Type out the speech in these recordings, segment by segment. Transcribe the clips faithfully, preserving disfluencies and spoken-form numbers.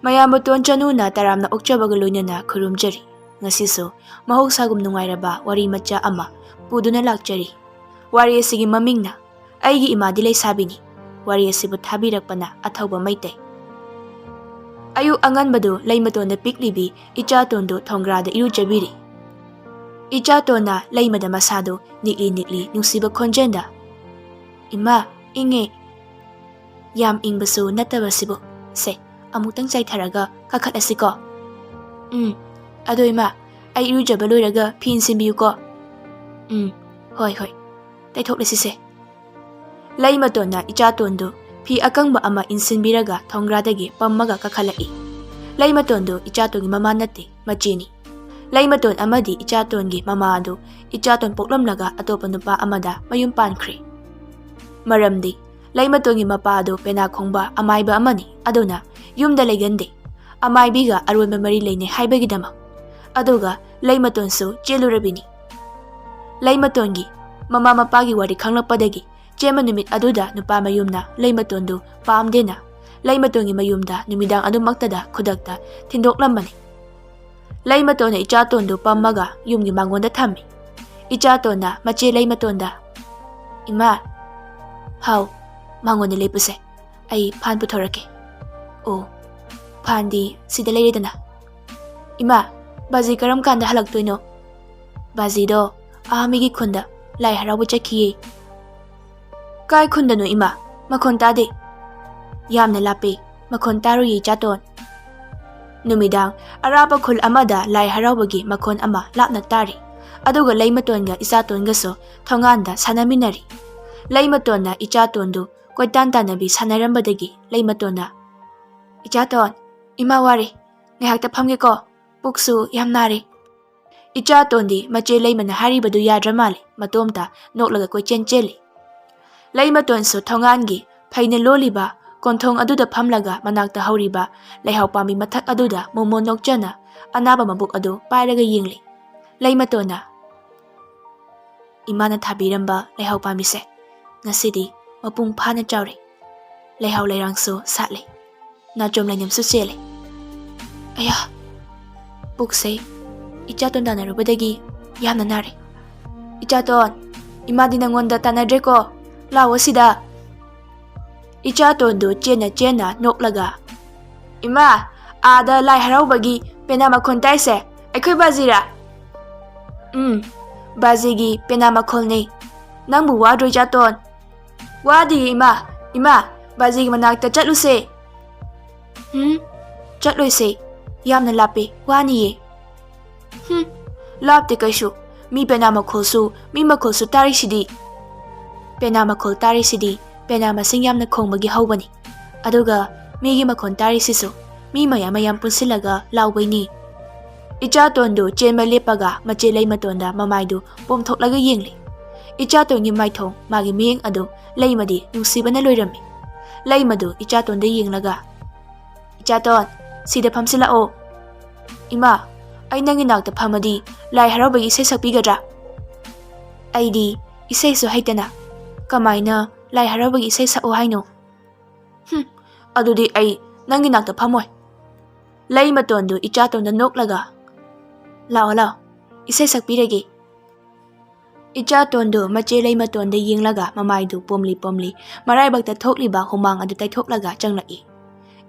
ꯃꯌꯥꯝꯕꯇꯣꯟ ꯆꯅꯨꯅ ꯇꯔꯥꯝꯅ ꯑꯣꯛꯆꯕꯒ ꯂꯣꯏꯅꯅ ꯈꯨꯔꯨꯝꯖꯔꯤ꯫ ꯉꯁꯤꯁꯨ ꯃꯍꯧꯁꯥꯒꯨꯝ ꯅꯨꯡꯉꯥꯏꯔꯕ ꯋꯥꯔꯤ ꯃꯆꯥ ꯑꯃ ꯄꯨꯗꯨꯅ ꯂꯥꯛꯆꯔꯤ꯫ ꯋꯥꯔꯤ ꯑꯁꯤꯒꯤ ꯃꯃꯤꯡꯅ ꯑꯩꯒꯤ ꯏꯃꯥꯗꯤ ꯂꯩꯁꯥꯕꯤꯅꯤ꯫ ꯋꯥꯔꯤ ꯑꯁꯤꯕꯨ ꯊꯥꯕꯤꯔꯛꯄꯅ ꯑꯊꯧꯕ ꯃꯩꯇꯩ꯫ ꯑꯌꯨꯛ ꯑꯉꯟꯕꯗꯨ ꯂꯩꯃꯇꯣꯟꯗ ꯄꯤꯛꯂꯤꯕꯤ ꯏꯆꯥꯇꯣꯟꯗꯨ ꯊꯣꯡꯒ꯭ꯔꯥꯗ ꯏꯔꯨꯖꯕꯤꯔꯤ꯫ ꯏꯆꯥꯇꯣꯟꯅ ꯂꯩꯃꯗ ꯃꯁꯥꯗꯨ ꯅꯤꯛꯂꯤ ꯅꯤꯛꯂꯤ ꯅꯨꯡꯁꯤꯕ ꯈꯣꯟꯖꯦꯜꯗ, "ꯏꯃꯥ, ꯏꯪꯉꯦ꯫ ꯌꯥꯝ ꯏꯪꯕꯁꯨ ꯅꯠꯇꯕꯁꯤꯕꯨ꯫ ꯁꯦ, ꯑꯃꯨꯛꯇꯪ ꯆꯥꯏꯊꯔꯒ ꯀꯥꯈꯠꯂꯁꯤꯀꯣ?" "ꯎꯝ꯫ ꯑꯗꯣ ꯏꯃꯥ, ꯑꯩ ꯏꯔꯨꯖꯕ ꯂꯣꯏꯔꯒ ꯐꯤ ꯏꯟꯁꯤꯟꯕꯤꯌꯨꯀꯣ?" "ꯎꯝ, ꯍꯣꯏ, ꯍꯣꯏ꯫ ꯇꯩꯊꯣꯛꯂꯁꯤꯁꯦ꯫" ꯂꯩꯃꯇꯣꯟꯅ ꯏꯆꯥꯇꯣꯟꯗꯨ ꯐꯤ ꯑꯀꯪꯕ ꯑꯃ ꯏꯟꯁꯤꯟꯕꯤꯔꯒ ꯊꯣꯡꯒ꯭ꯔꯥꯗꯒꯤ ꯄꯝꯃꯒ ꯀꯥꯈꯠꯂꯛꯏ꯫ ꯂꯩꯃꯇꯣꯟꯗꯨ ꯏꯆꯥꯇꯣꯟꯒꯤ ꯃꯃꯥ ꯅꯠꯇꯦ, ꯃꯆꯦꯅꯤ꯫ ꯂꯩꯃꯇꯣꯟ ꯑꯃꯗꯤ ꯏꯆꯥꯇꯣꯟꯒꯤ ꯃꯃꯥ ꯑꯗꯨ ꯏꯆꯥꯇꯣꯟ ꯄꯣꯛꯂꯝꯂꯒ ꯑꯇꯣꯞꯄ ꯅꯨꯄꯥ ꯑꯃꯗ ꯃꯌꯨꯝ ꯄꯥꯟꯈ꯭ꯔꯦ꯫ ꯃꯔꯝꯗꯤ ꯂꯩꯃꯇꯣꯟꯒꯤ ꯃꯄꯥ ꯑꯗꯨ ꯄꯦꯅꯥ ꯈꯣꯡꯕ ꯑꯃꯥꯏꯕ ꯑꯃꯅꯤ, ꯑꯗꯨꯅ ꯌꯨꯝꯗ ꯂꯩꯒꯟꯗꯦ꯫ ꯑꯃꯥꯏꯕꯤꯒ ꯑꯔꯣꯟꯕ ꯃꯔꯤ ꯂꯩꯅꯩ ꯍꯥꯏꯕꯒꯤꯗꯃꯛ꯫ ꯑꯗꯨꯒ ꯂꯩꯃꯇꯣꯟꯁꯨ ꯆꯦꯜꯂꯨꯔꯕꯤꯅꯤ꯫ ꯂꯩꯃꯇꯣꯟꯒꯤ ꯃꯃꯥ ꯃꯄꯥꯒꯤ ꯋꯥꯔꯤ ꯈꯪꯂꯛꯄꯗꯒꯤ ꯆꯦꯟꯕ ꯅꯨꯃꯤꯠ ꯑꯗꯨꯗ ꯅꯨꯄꯥ ꯃꯌꯨꯝꯅ ꯂꯩꯃꯇꯣꯟꯗꯨ ꯄꯥꯝꯗꯦꯅ ꯂꯩꯃꯇꯣꯟꯒꯤ ꯃꯌꯨꯝꯗ ꯅꯨꯃꯤꯗꯥꯡ ꯑꯗꯨꯃꯛꯇꯗ ꯈꯨꯗꯛꯇ ꯊꯤꯟꯗꯣꯛꯂꯝꯕꯅꯤ꯫ ꯂꯩꯃꯇꯣꯟꯅ ꯏꯆꯥꯇꯣꯟꯗꯨ ꯄꯝꯃꯒ ꯌꯨꯝꯒꯤ ꯃꯥꯡꯒꯣꯟꯗ ꯊꯝꯃꯤ꯫ ꯏꯆꯥꯇꯣꯟꯅ ꯃꯆꯦ ꯂꯩꯃꯇꯣꯟꯗ, "ꯏꯃꯥ꯫" "ꯍꯥꯎ, ꯃꯥꯡꯒꯣꯟꯗ ꯂꯦꯞꯄꯨꯁꯦ꯫ ꯑꯩ ꯐꯥꯟ ꯄꯨꯊꯣꯔꯛꯀꯦ꯫" "ꯑꯣ, ꯐꯥꯟꯗꯤ ꯁꯤꯗ ꯂꯩꯔꯦꯗꯅ꯫ ꯏꯃꯥ, ꯕꯥꯖꯤ ꯀꯔꯝ ꯀꯥꯟꯗ ꯍꯜꯂꯛꯇꯣꯏꯅꯣ?" "ꯕꯥꯖꯤꯗꯣ ꯑꯥ ꯃꯤꯒꯤ ꯈꯨꯟꯗ ꯂꯥꯏ ꯍꯔꯥꯎꯕ ꯆꯠꯈꯤꯌꯦ꯫" "ꯀꯥꯏ ꯈꯨꯟꯗꯅꯣ ꯏꯃꯥ? ꯃꯈꯣꯟ ꯇꯥꯗꯦ꯫" "ꯌꯥꯝꯅ ꯂꯥꯞꯄꯦ, ꯃꯈꯣꯟ ꯇꯥꯔꯣꯏꯌꯦ ꯏꯆꯥꯇꯣꯟ꯫" ꯅꯨꯃꯤꯗꯥꯡ ꯑꯔꯥꯞꯄ ꯈꯨꯜ ꯑꯃꯗ ꯂꯥꯏ ꯍꯔꯥꯎꯕꯒꯤ ꯃꯈꯣꯟ ꯑꯃ ꯂꯥꯞꯅ ꯇꯥꯔꯤ꯫ ꯑꯗꯨꯒ ꯂꯩꯃꯇꯣꯟꯒ ꯏꯆꯥꯇꯣꯟꯒꯁꯨ ꯊꯣꯡꯒꯥꯟꯗ ꯁꯥꯟꯅꯃꯤꯟꯅꯔꯤ꯫ ꯂꯩꯃꯇꯣꯟꯅ ꯏꯆꯥꯇꯣꯟꯗꯨ ꯀꯣꯏꯇꯥꯟ ꯇꯥꯟꯅꯕꯤ ꯁꯥꯟꯅꯔꯝꯕꯗꯒꯤ ꯂꯩꯃꯇꯣꯟꯅ, "ꯏꯆꯥꯇꯣꯟ, ꯏꯃꯥ ꯋꯥꯔꯦ꯫ ꯉꯥꯏꯍꯥꯛꯇ ꯐꯝꯒꯦꯀꯣ꯫ ꯄꯨꯛꯁꯨ ꯌꯥꯝ ꯅꯥꯔꯦ꯫" ꯏꯆꯥꯇꯣꯟꯗꯤ ꯃꯆꯦ ꯂꯩꯃꯅ ꯍꯥꯏꯔꯤꯕꯗꯨ ꯌꯥꯗ꯭ꯔ ꯃꯥꯜꯂꯦ, ꯃꯇꯣꯝꯇ ꯅꯣꯛꯂꯒ ꯀꯣꯏꯆꯦꯟ ꯆꯦꯜꯂꯤ꯫ ꯂꯩꯃꯇꯣꯟꯁꯨ ꯊꯣꯡꯒꯥꯟꯒꯤ ꯐꯩꯅ ꯂꯣꯜꯂꯤꯕ ꯀꯣꯟꯊꯣꯡ ꯑꯗꯨꯗ ꯐꯝꯂꯒ ꯃꯅꯥꯛꯇ ꯍꯧꯔꯤꯕ ꯂꯩꯍꯥꯎ ꯄꯥꯝꯕꯤ ꯃꯊꯛ ꯑꯗꯨꯗ ꯃꯣꯃꯣꯟ ꯅꯣꯛꯆꯅ ꯑꯅꯥꯕ ꯃꯕꯨꯛ ꯑꯗꯨ ꯄꯥꯏꯔꯒ ꯌꯦꯡꯂꯤ꯫ ꯂꯩꯃꯇꯣꯟꯅ, "ꯏꯃꯥꯅ ꯊꯥꯕꯤꯔꯝꯕ ꯂꯩꯍꯥꯎ ꯄꯥꯝꯕꯤꯁꯦ ꯉꯁꯤꯗꯤ ꯃꯄꯨꯡ ꯐꯥꯅ ꯆꯥꯎꯔꯦ꯫ ꯂꯩꯍꯥꯎ ꯂꯩꯔꯥꯡꯁꯨ ꯁꯥꯠꯂꯦ꯫ ꯅꯥꯆꯣꯝ ꯂꯩꯅꯝꯁꯨ ꯆꯦꯜꯂꯦ꯫ ꯑꯌꯥ, ꯄꯨꯛꯁꯦ ꯏꯆꯥꯇꯣꯟ ꯇꯥꯟꯅꯔꯨꯕꯗꯒꯤ ꯌꯥꯝꯅ ꯅꯥꯔꯦ꯫ ꯏꯆꯥꯇꯣꯟ, ꯏꯃꯥꯗꯤ ꯅꯪꯉꯣꯟꯗ ꯇꯥꯟꯅꯗ꯭ꯔꯦꯀꯣ? ꯂꯥꯛꯑꯣ ꯁꯤꯗ꯫ ꯏꯆꯥꯇꯣꯟꯗꯨ ꯆꯦꯟꯅ ꯆꯦꯟꯅ ꯅꯣꯛꯂꯒ, "ꯏꯃꯥ, ꯑꯥꯗ ꯂꯥꯏ ꯍꯔꯥꯎꯕꯒꯤ ꯄꯦꯅꯥ ꯃꯈꯣꯟ ꯇꯥꯏꯁꯦ, ꯑꯩꯈꯣꯏ ꯕꯥꯖꯤꯔꯥ?" "ꯎꯝ, ꯕꯥꯖꯤꯒꯤ ꯄꯦꯅꯥ ꯃꯈꯣꯜꯅꯦ꯫ ꯅꯪꯕꯨ ꯋꯥꯗ꯭ꯔꯣ, ꯏꯆꯥꯇꯣꯟ?" "ꯋꯥꯗꯤꯌꯦ ꯏꯃꯥ꯫ ꯏꯃꯥ, ꯕꯥꯖꯤꯒꯤ ꯃꯅꯥꯛꯇ ꯆꯠꯂꯨꯁꯦ꯫" "ꯍꯨꯝ, ꯆꯠꯂꯣꯏꯁꯦ꯫ ꯌꯥꯝꯅ ꯂꯥꯞꯄꯦ, ꯋꯥꯅꯤꯌꯦ꯫" "ꯍꯨꯝ, ꯂꯥꯞꯇꯦ ꯀꯩꯁꯨ꯫ ꯃꯤ ꯄꯦꯅꯥ ꯃꯈꯣꯜꯁꯨ, ꯃꯤ ꯃꯈꯣꯜꯁꯨ ꯇꯥꯔꯤꯁꯤꯗꯤ꯫ ꯄꯦꯅꯥ ꯃꯈꯣꯜ ꯇꯥꯔꯤꯁꯤꯗꯤ ꯄꯦꯅꯥ ꯃꯁꯤꯡ ꯌꯥꯝꯅ ꯈꯣꯡꯕꯒꯤ ꯍꯧꯕꯅꯤ꯫ ꯑꯗꯨꯒ ꯃꯤꯒꯤ ꯃꯈꯣꯜ ꯇꯥꯔꯤꯁꯤꯁꯨ ꯃꯤ ꯃꯌꯥꯝ ꯃꯌꯥꯝ ꯄꯨꯟꯁꯤꯜꯂꯒ ꯂꯥꯎꯕꯩꯅꯤ꯫" ꯏꯆꯥꯇꯣꯟꯗꯨ ꯆꯦꯟꯕ ꯂꯦꯞꯄꯒ ꯃꯆꯦ ꯂꯩꯃꯇꯣꯟꯗ ꯃꯃꯥꯏꯗꯨ ꯄꯣꯝꯊꯣꯛꯂꯒ ꯌꯦꯡꯂꯤ꯫ ꯏꯆꯥꯇꯣꯟꯒꯤ ꯃꯥꯏꯊꯣꯡ, ꯃꯥꯒꯤ ꯃꯤꯠꯌꯦꯡ ꯑꯗꯨ ꯂꯩꯃꯗꯤ ꯅꯨꯡꯁꯤꯕꯅ ꯂꯣꯏꯔꯝꯃꯤ꯫ ꯂꯩꯃꯗꯨ ꯏꯆꯥꯇꯣꯟꯗ ꯌꯦꯡꯂꯒ, "ꯏꯆꯥꯇꯣꯟ, ꯁꯤꯗ ꯐꯝꯁꯤꯜꯂꯛꯑꯣ꯫" "ꯏꯃꯥ, ꯑꯩ ꯅꯪꯒꯤ ꯅꯥꯛꯇ ꯐꯝꯃꯗꯤ ꯂꯥꯏ ꯍꯔꯥꯎꯕꯒꯤ ꯏꯁꯩ ꯁꯛꯄꯤꯒꯗ꯭ꯔꯥ?" "ꯑꯩꯗꯤ ꯏꯁꯩꯁꯨ ꯍꯩꯇꯅ ꯀꯃꯥꯏꯅ ꯂꯥꯏ ꯍꯔꯥꯎꯕꯒꯤ ꯏꯁꯩ ꯁꯛꯑꯣ ꯍꯥꯏꯅꯣ?" "ꯍꯨꯝ, ꯑꯗꯨꯗꯤ ꯑꯩ ꯅꯪꯒꯤ ꯅꯥꯛꯇ ꯐꯝꯃꯣꯏ꯫" ꯂꯩꯃꯇꯣꯟꯗꯨ ꯏꯆꯥꯇꯣꯟꯗ ꯅꯣꯛꯂꯒ, "ꯂꯥꯛꯑꯣ, ꯂꯥꯛꯑꯣ, ꯏꯁꯩ ꯁꯛꯄꯤꯔꯒꯦ꯫" ꯏꯆꯥꯇꯣꯟꯗꯨ ꯃꯆꯦ ꯂꯩꯃꯇꯣꯟꯗ ꯌꯦꯡꯂꯒ ꯃꯃꯥꯏꯗꯨ ꯄꯣꯝꯂꯤ ꯄꯣꯝꯂꯤ ꯃꯔꯥꯏꯕꯛꯇ ꯊꯣꯛꯂꯤꯕ ꯍꯨꯃꯥꯡ ꯑꯗꯨ ꯇꯩꯊꯣꯛꯂꯒ ꯆꯪꯂꯛꯏ꯫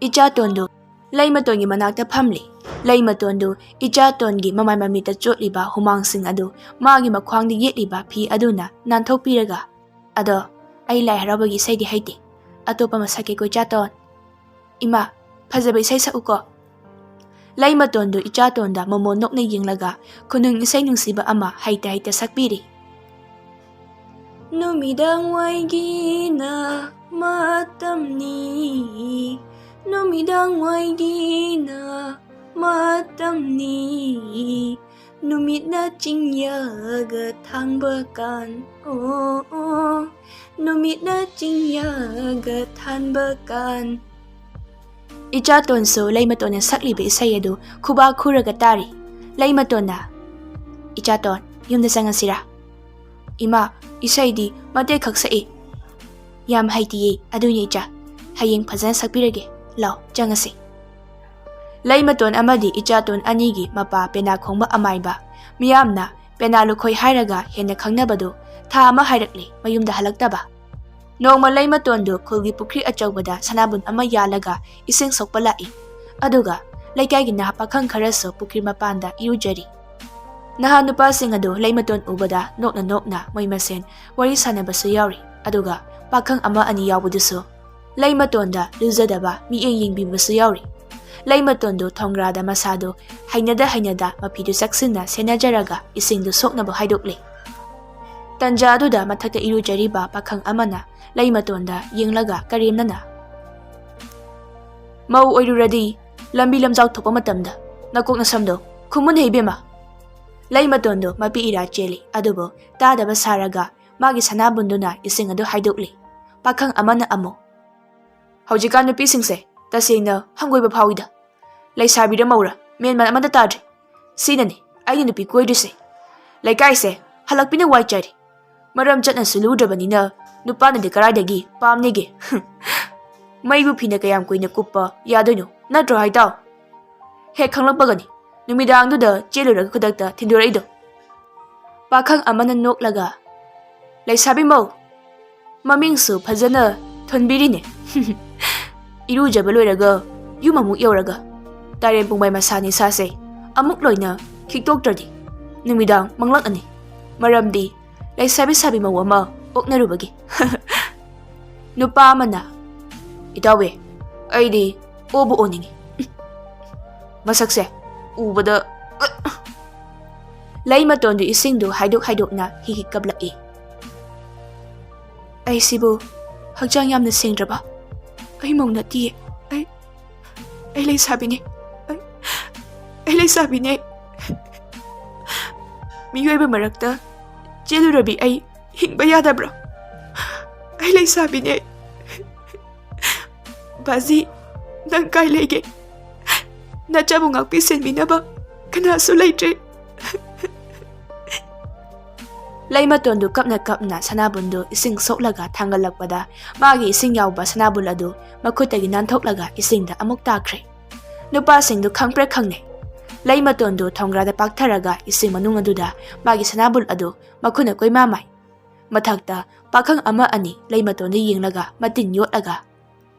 ꯏꯆꯥꯇꯣꯟꯗꯨ ꯂꯩꯃꯇꯣꯟꯒꯤ ꯃꯅꯥꯛꯇ ꯐꯝꯂꯤ꯫ ꯂꯩꯃꯇꯣꯟꯗꯨ ꯏꯆꯥꯇꯣꯟꯒꯤ ꯃꯃꯥꯏ ꯃꯃꯤꯠꯇ ꯆꯣꯠꯂꯤꯕ ꯍꯨꯃꯥꯡꯁꯤꯡ ꯑꯗꯨ ꯃꯥꯒꯤ ꯃꯈ꯭ꯋꯥꯡꯗ ꯌꯦꯠꯂꯤꯕ ꯐꯤ ꯑꯗꯨꯅ ꯅꯥꯟꯊꯣꯛꯄꯤꯔꯒ, "ꯑꯗꯣ ꯑꯩ ꯂꯥꯏ ꯍꯔꯥꯎꯕꯒꯤ ꯏꯁꯩꯗꯤ ꯍꯩꯇꯦ꯫ ꯑꯇꯣꯞꯄ ꯑꯃ ꯁꯛꯀꯦꯀꯣ, ꯏꯆꯥꯇꯣꯟ꯫" "ꯏꯃꯥ, ꯐꯖꯕ ꯏꯁꯩ ꯁꯛꯎꯀꯣ꯫" ꯂꯩꯃꯇꯣꯟꯗꯨ ꯏꯆꯥꯇꯣꯟꯗ ꯃꯃꯣꯟ ꯅꯣꯛꯅ ꯌꯦꯡꯂꯒ ꯈꯨꯅꯨꯡ ꯏꯁꯩ ꯅꯨꯡꯁꯤꯕ ꯑꯃ ꯍꯩꯇ ꯍꯩꯇ ꯁꯛꯄꯤꯔꯤ꯫ ꯅꯨꯃꯤꯗꯥꯡ ꯋꯥꯏꯒꯤꯅ ꯃꯇꯝꯅꯤ, ꯅꯨꯃꯤꯗꯥꯡ ꯋꯥꯏꯒꯤꯅ ꯃꯇꯝꯅꯤ, ꯅꯨꯃꯤꯠꯅ ꯆꯤꯡꯌꯥꯒ ꯊꯥꯡꯕ ꯀꯥꯟ, ꯑꯣ, ꯑꯣ, ꯅꯨꯃꯤꯠꯅ ꯆꯤꯡꯌꯥꯒ ꯊꯥꯟꯕ ꯀꯥꯟ꯫ ꯏꯆꯥꯇꯣꯟꯁꯨ ꯂꯩꯃꯇꯣꯟꯅ ꯁꯛꯂꯤꯕ ꯏꯁꯩ ꯑꯗꯨ ꯈꯨꯕꯥꯛ ꯈꯨꯔꯒ ꯇꯥꯔꯤ꯫ ꯂꯩꯃꯇꯣꯟꯅ, "ꯏꯆꯥꯇꯣꯟ, ꯌꯨꯝꯗ ꯆꯪꯉꯁꯤꯔꯥ?" "ꯏꯃꯥ, ꯏꯁꯩꯗꯤ ꯃꯇꯦꯛ ꯈꯛ ꯁꯛꯏ꯫" "ꯌꯥꯝ ꯍꯩꯇꯤꯌꯦ, ꯑꯗꯨꯅꯤ ꯏꯆꯥ꯫ ꯍꯌꯦꯡ ꯐꯖꯅ ꯁꯛꯄꯤꯔꯒꯦ꯫ ꯂꯥꯎ, ꯆꯪꯉꯁꯤ꯫" ꯂꯩꯃꯇꯣꯟ ꯑꯃꯗꯤ ꯏꯆꯥꯇꯣꯟ ꯑꯅꯤꯒꯤ ꯃꯄꯥ ꯄꯦꯅꯥ ꯈꯣꯡꯕ ꯑꯃꯥꯏꯕ, ꯃꯤꯌꯥꯝꯅ ꯄꯦꯅꯥ ꯂꯨꯈꯣꯏ ꯍꯥꯏꯔꯒ ꯍꯦꯟꯅ ꯈꯪꯅꯕꯗꯨ, ꯊꯥ ꯑꯃ ꯍꯥꯏꯔꯛꯂꯦ ꯃꯌꯨꯝꯗ ꯍꯜꯂꯛꯇꯕ꯫ ꯅꯣꯡꯃ ꯂꯩꯃꯇꯣꯟꯗꯨ ꯈꯨꯜꯒꯤ ꯄꯨꯈ꯭ꯔꯤ ꯑꯆꯧꯕꯗ ꯁꯅꯥꯕꯨꯟ ꯑꯃ ꯌꯥꯜꯂꯒ ꯏꯁꯤꯡ ꯁꯣꯛꯄ ꯂꯥꯛꯏ꯫ ꯑꯗꯨꯒ ꯂꯩꯀꯥꯏꯒꯤ ꯅꯍꯥ ꯄꯥꯈꯪ ꯈꯔꯁꯨ ꯄꯨꯈ꯭ꯔꯤ ꯃꯄꯥꯟꯗ ꯏꯔꯨꯖꯔꯤ꯫ ꯅꯍꯥ ꯅꯨꯄꯥꯁꯤꯡ ꯑꯗꯨ ꯂꯩꯃꯇꯣꯟ ꯎꯕꯗ ꯅꯣꯛꯅ ꯅꯣꯛꯅ ꯃꯣꯏ ꯃꯁꯦꯟ ꯋꯥꯔꯤ ꯁꯥꯟꯅꯕꯁꯨ ꯌꯥꯎꯔꯤ꯫ ꯑꯗꯨꯒ ꯄꯥꯈꯪ ꯑꯃ ꯑꯅꯤ ꯌꯥꯎꯕꯗꯨꯁꯨ ꯂꯩꯃꯇꯣꯟꯗ ꯂꯨꯖꯗꯕ ꯃꯤꯠꯌꯦꯡ ꯌꯦꯡꯕꯤꯕꯁꯨ ꯌꯥꯎꯔꯤ꯫ ꯂꯩꯃꯇꯣꯟꯗꯨ ꯊꯣꯡꯒ꯭ꯔꯥꯗ ꯃꯁꯥꯗꯨ ꯍꯩꯅꯗ ꯍꯩꯅꯗ ꯃꯐꯤꯗꯨ ꯆꯦꯛꯁꯤꯟꯅ ꯁꯦꯟꯅꯖꯔꯒ ꯏꯁꯤꯡꯗꯨ ꯁꯣꯛꯅꯕ ꯍꯥꯏꯗꯣꯛꯂꯦ꯫ ꯇꯟꯖꯥ ꯑꯗꯨꯗ ꯃꯊꯛꯇ ꯏꯔꯨꯖꯔꯤꯕ ꯄꯥꯈꯪ ꯑꯃꯅ ꯂꯩꯃꯇꯣꯟꯗ ꯌꯦꯡꯂꯒ ꯀꯔꯦꯝꯅꯅ, "ꯃꯧ ꯑꯣꯏꯔꯨꯔꯗꯤ ꯂꯝꯕꯤ ꯂꯝꯖꯥꯎ ꯊꯣꯛꯄ ꯃꯇꯝꯗ ꯅꯀꯣꯛ ꯅꯁꯝꯗꯣ ꯈꯨꯝꯃꯨꯅꯦ ꯏꯕꯦꯝꯃ!" ꯂꯩꯃꯇꯣꯟꯗꯣ ꯃꯄꯤ ꯏꯔꯥ ꯆꯦꯜꯂꯤ, ꯑꯗꯨꯕꯨ ꯇꯥꯗꯕ ꯁꯥꯔꯒ ꯃꯥꯒꯤ ꯁꯅꯥꯕꯨꯟꯗꯨꯅ ꯏꯁꯤꯡ ꯑꯗꯨ ꯍꯥꯏꯗꯣꯛꯂꯤ꯫ ꯄꯥꯈꯪ ꯑꯃꯅ ꯑꯃꯨꯛ, "ꯍꯧꯖꯤꯛꯀꯥꯟ ꯅꯨꯄꯤꯁꯤꯡꯁꯦ ꯇꯁꯦꯡꯅ ꯍꯪꯒꯣꯏꯕ ꯐꯥꯎꯏꯗ꯫ ꯂꯩꯁꯥꯕꯤꯔ ꯃꯧꯔ ꯃꯦꯟ ꯃꯥꯟ ꯑꯃꯠꯇ ꯇꯥꯗ꯭ꯔꯦ꯫ ꯁꯤꯅꯅꯤ ꯑꯩꯅ ꯅꯨꯄꯤ ꯀꯣꯏꯗ꯭ꯔꯤꯁꯦ꯫ ꯂꯩꯀꯥꯏꯁꯦ ꯍꯜꯂꯛꯄꯤꯅ ꯋꯥꯏ ꯆꯥꯏꯔꯦ꯫ ꯃꯔꯝ ꯆꯠꯅꯁꯨ ꯂꯨꯗ꯭ꯔꯕꯅꯤꯅ ꯅꯨꯄꯥꯅꯗꯤ ꯀꯔꯥꯏꯗꯒꯤ ꯄꯥꯝꯅꯤꯒꯦ? ꯃꯩꯕꯨ ꯐꯤꯅ ꯀꯌꯥꯝ ꯀꯨꯏꯅ ꯀꯨꯞꯄ ꯌꯥꯗꯣꯏꯅꯣ, ꯅꯠꯇ꯭ꯔꯣ ꯍꯥꯏꯇꯥꯎ? ꯍꯦꯛ ꯈꯪꯂꯛꯄꯒꯅꯤ ꯅꯨꯃꯤꯗꯥꯡꯗꯨꯗ ꯆꯦꯜꯂꯨꯔꯒ ꯈꯨꯗꯛꯇ ꯊꯤꯟꯗꯣꯔꯛꯏꯗꯣ꯫" ꯄꯥꯈꯪ ꯑꯃꯅ ꯅꯣꯛꯂꯒ, "ꯂꯩꯁꯥꯕꯤ ꯃꯧ, ꯃꯃꯤꯡꯁꯨ ꯐꯖꯅ ꯊꯣꯟꯕꯤꯔꯤꯅꯦ꯫ ꯏꯔꯨꯖꯕ ꯂꯣꯏꯔꯒ ꯌꯨꯝ ꯑꯃꯨꯛ ꯌꯧꯔꯒ ꯇꯥꯔꯦꯟ ꯄꯨꯡꯕꯥꯏ ꯃꯁꯥ ꯅꯤꯁꯥꯁꯦ ꯑꯃꯨꯛ ꯂꯣꯏꯅ ꯈꯤꯛꯇꯣꯛꯇ꯭ꯔꯗꯤ ꯅꯨꯃꯤꯗꯥꯡ ꯃꯪꯂꯛꯑꯅꯤ꯫ ꯃꯔꯝꯗꯤ ꯂꯩꯁꯥꯕꯤ ꯁꯥꯕꯤ ꯃꯧ ꯑꯃ ꯑꯣꯛꯅꯔꯨꯕꯒꯤ꯫" ꯅꯨꯄꯥ ꯑꯃꯅ, "ꯏꯇꯥꯎꯕꯤ, ꯑꯩꯗꯤ ꯑꯣꯕꯨ ꯑꯣꯅꯤꯡꯉꯤ꯫ ꯃꯁꯛꯁꯦ ꯎꯕꯗ꯫" ꯂꯩꯃꯇꯣꯟꯗꯨ ꯏꯁꯤꯡꯗꯨ ꯍꯥꯏꯗꯣꯛ ꯍꯥꯏꯗꯣꯛꯅ ꯍꯤ ꯍꯤ ꯀꯞꯂꯛꯏ꯫ "ꯑꯩꯁꯤꯕꯨ ꯍꯛꯆꯥꯡ ꯌꯥꯝꯅ ꯁꯦꯡꯗ꯭ꯔꯕ? ꯑꯩ ꯃꯧ ꯅꯠꯇꯤꯌꯦ꯫ ꯑꯩ, ꯑꯩ ꯂꯩꯁꯥꯕꯤꯅꯦ꯫ ꯑꯩ, ꯑꯩ ꯂꯩꯁꯥꯕꯤꯅꯦ꯫ ꯃꯤꯑꯣꯏꯕ ꯃꯔꯛꯇ ꯆꯦꯜꯂꯨꯔꯕꯤ ꯑꯩ ꯍꯤꯡꯕ ꯌꯥꯗꯕ꯭ꯔꯥ? ꯑꯩ ꯂꯩꯁꯥꯕꯤꯅꯦ꯫ ꯕꯥꯖꯤ, ꯅꯪ ꯀꯥꯏ ꯂꯩꯒꯦ? ꯅꯆꯥꯕꯨ ꯉꯥꯛꯄꯤ ꯁꯦꯟꯕꯤꯅꯕ ꯀꯅꯥꯁꯨ ꯂꯩꯇ꯭ꯔꯦ꯫" ꯂꯩꯃꯇꯣꯟꯗꯨ ꯀꯞꯅ ꯀꯞꯅ ꯁꯅꯥꯕꯨꯟꯗꯨ ꯏꯁꯤꯡ ꯁꯣꯛꯂꯒ ꯊꯥꯡꯒꯠꯂꯛꯄꯗ, ꯃꯥꯒꯤ ꯏꯁꯤꯡ ꯌꯥꯎꯕ ꯁꯅꯥꯕꯨꯟ ꯑꯗꯨ ꯃꯈꯨꯠꯇꯒꯤ ꯅꯥꯟꯊꯣꯛꯂꯒ ꯏꯁꯤꯡꯗ ꯑꯃꯨꯛ ꯇꯥꯈ꯭ꯔꯦ꯫ ꯅꯨꯄꯥꯁꯤꯡꯗꯨ ꯈꯪꯄ꯭ꯔꯦꯛ ꯈꯪꯅꯩ꯫ ꯂꯩꯃꯇꯣꯟꯗꯨ ꯊꯣꯡꯒ꯭ꯔꯥꯗ ꯄꯥꯛꯊꯔꯒ ꯏꯁꯤꯡ ꯃꯅꯨꯡ ꯑꯗꯨꯗ ꯃꯥꯒꯤ ꯁꯅꯥꯕꯨꯜ ꯑꯗꯨ ꯃꯈꯨꯠꯅ ꯀꯣꯏꯃꯥ ꯃꯥꯏ꯫ ꯃꯊꯛꯇ ꯄꯥꯈꯪ ꯑꯃ ꯑꯅꯤ ꯂꯩꯃꯇꯣꯟꯗ ꯌꯦꯡꯂꯒ ꯃꯇꯤꯟ ꯌꯣꯠꯂꯒ,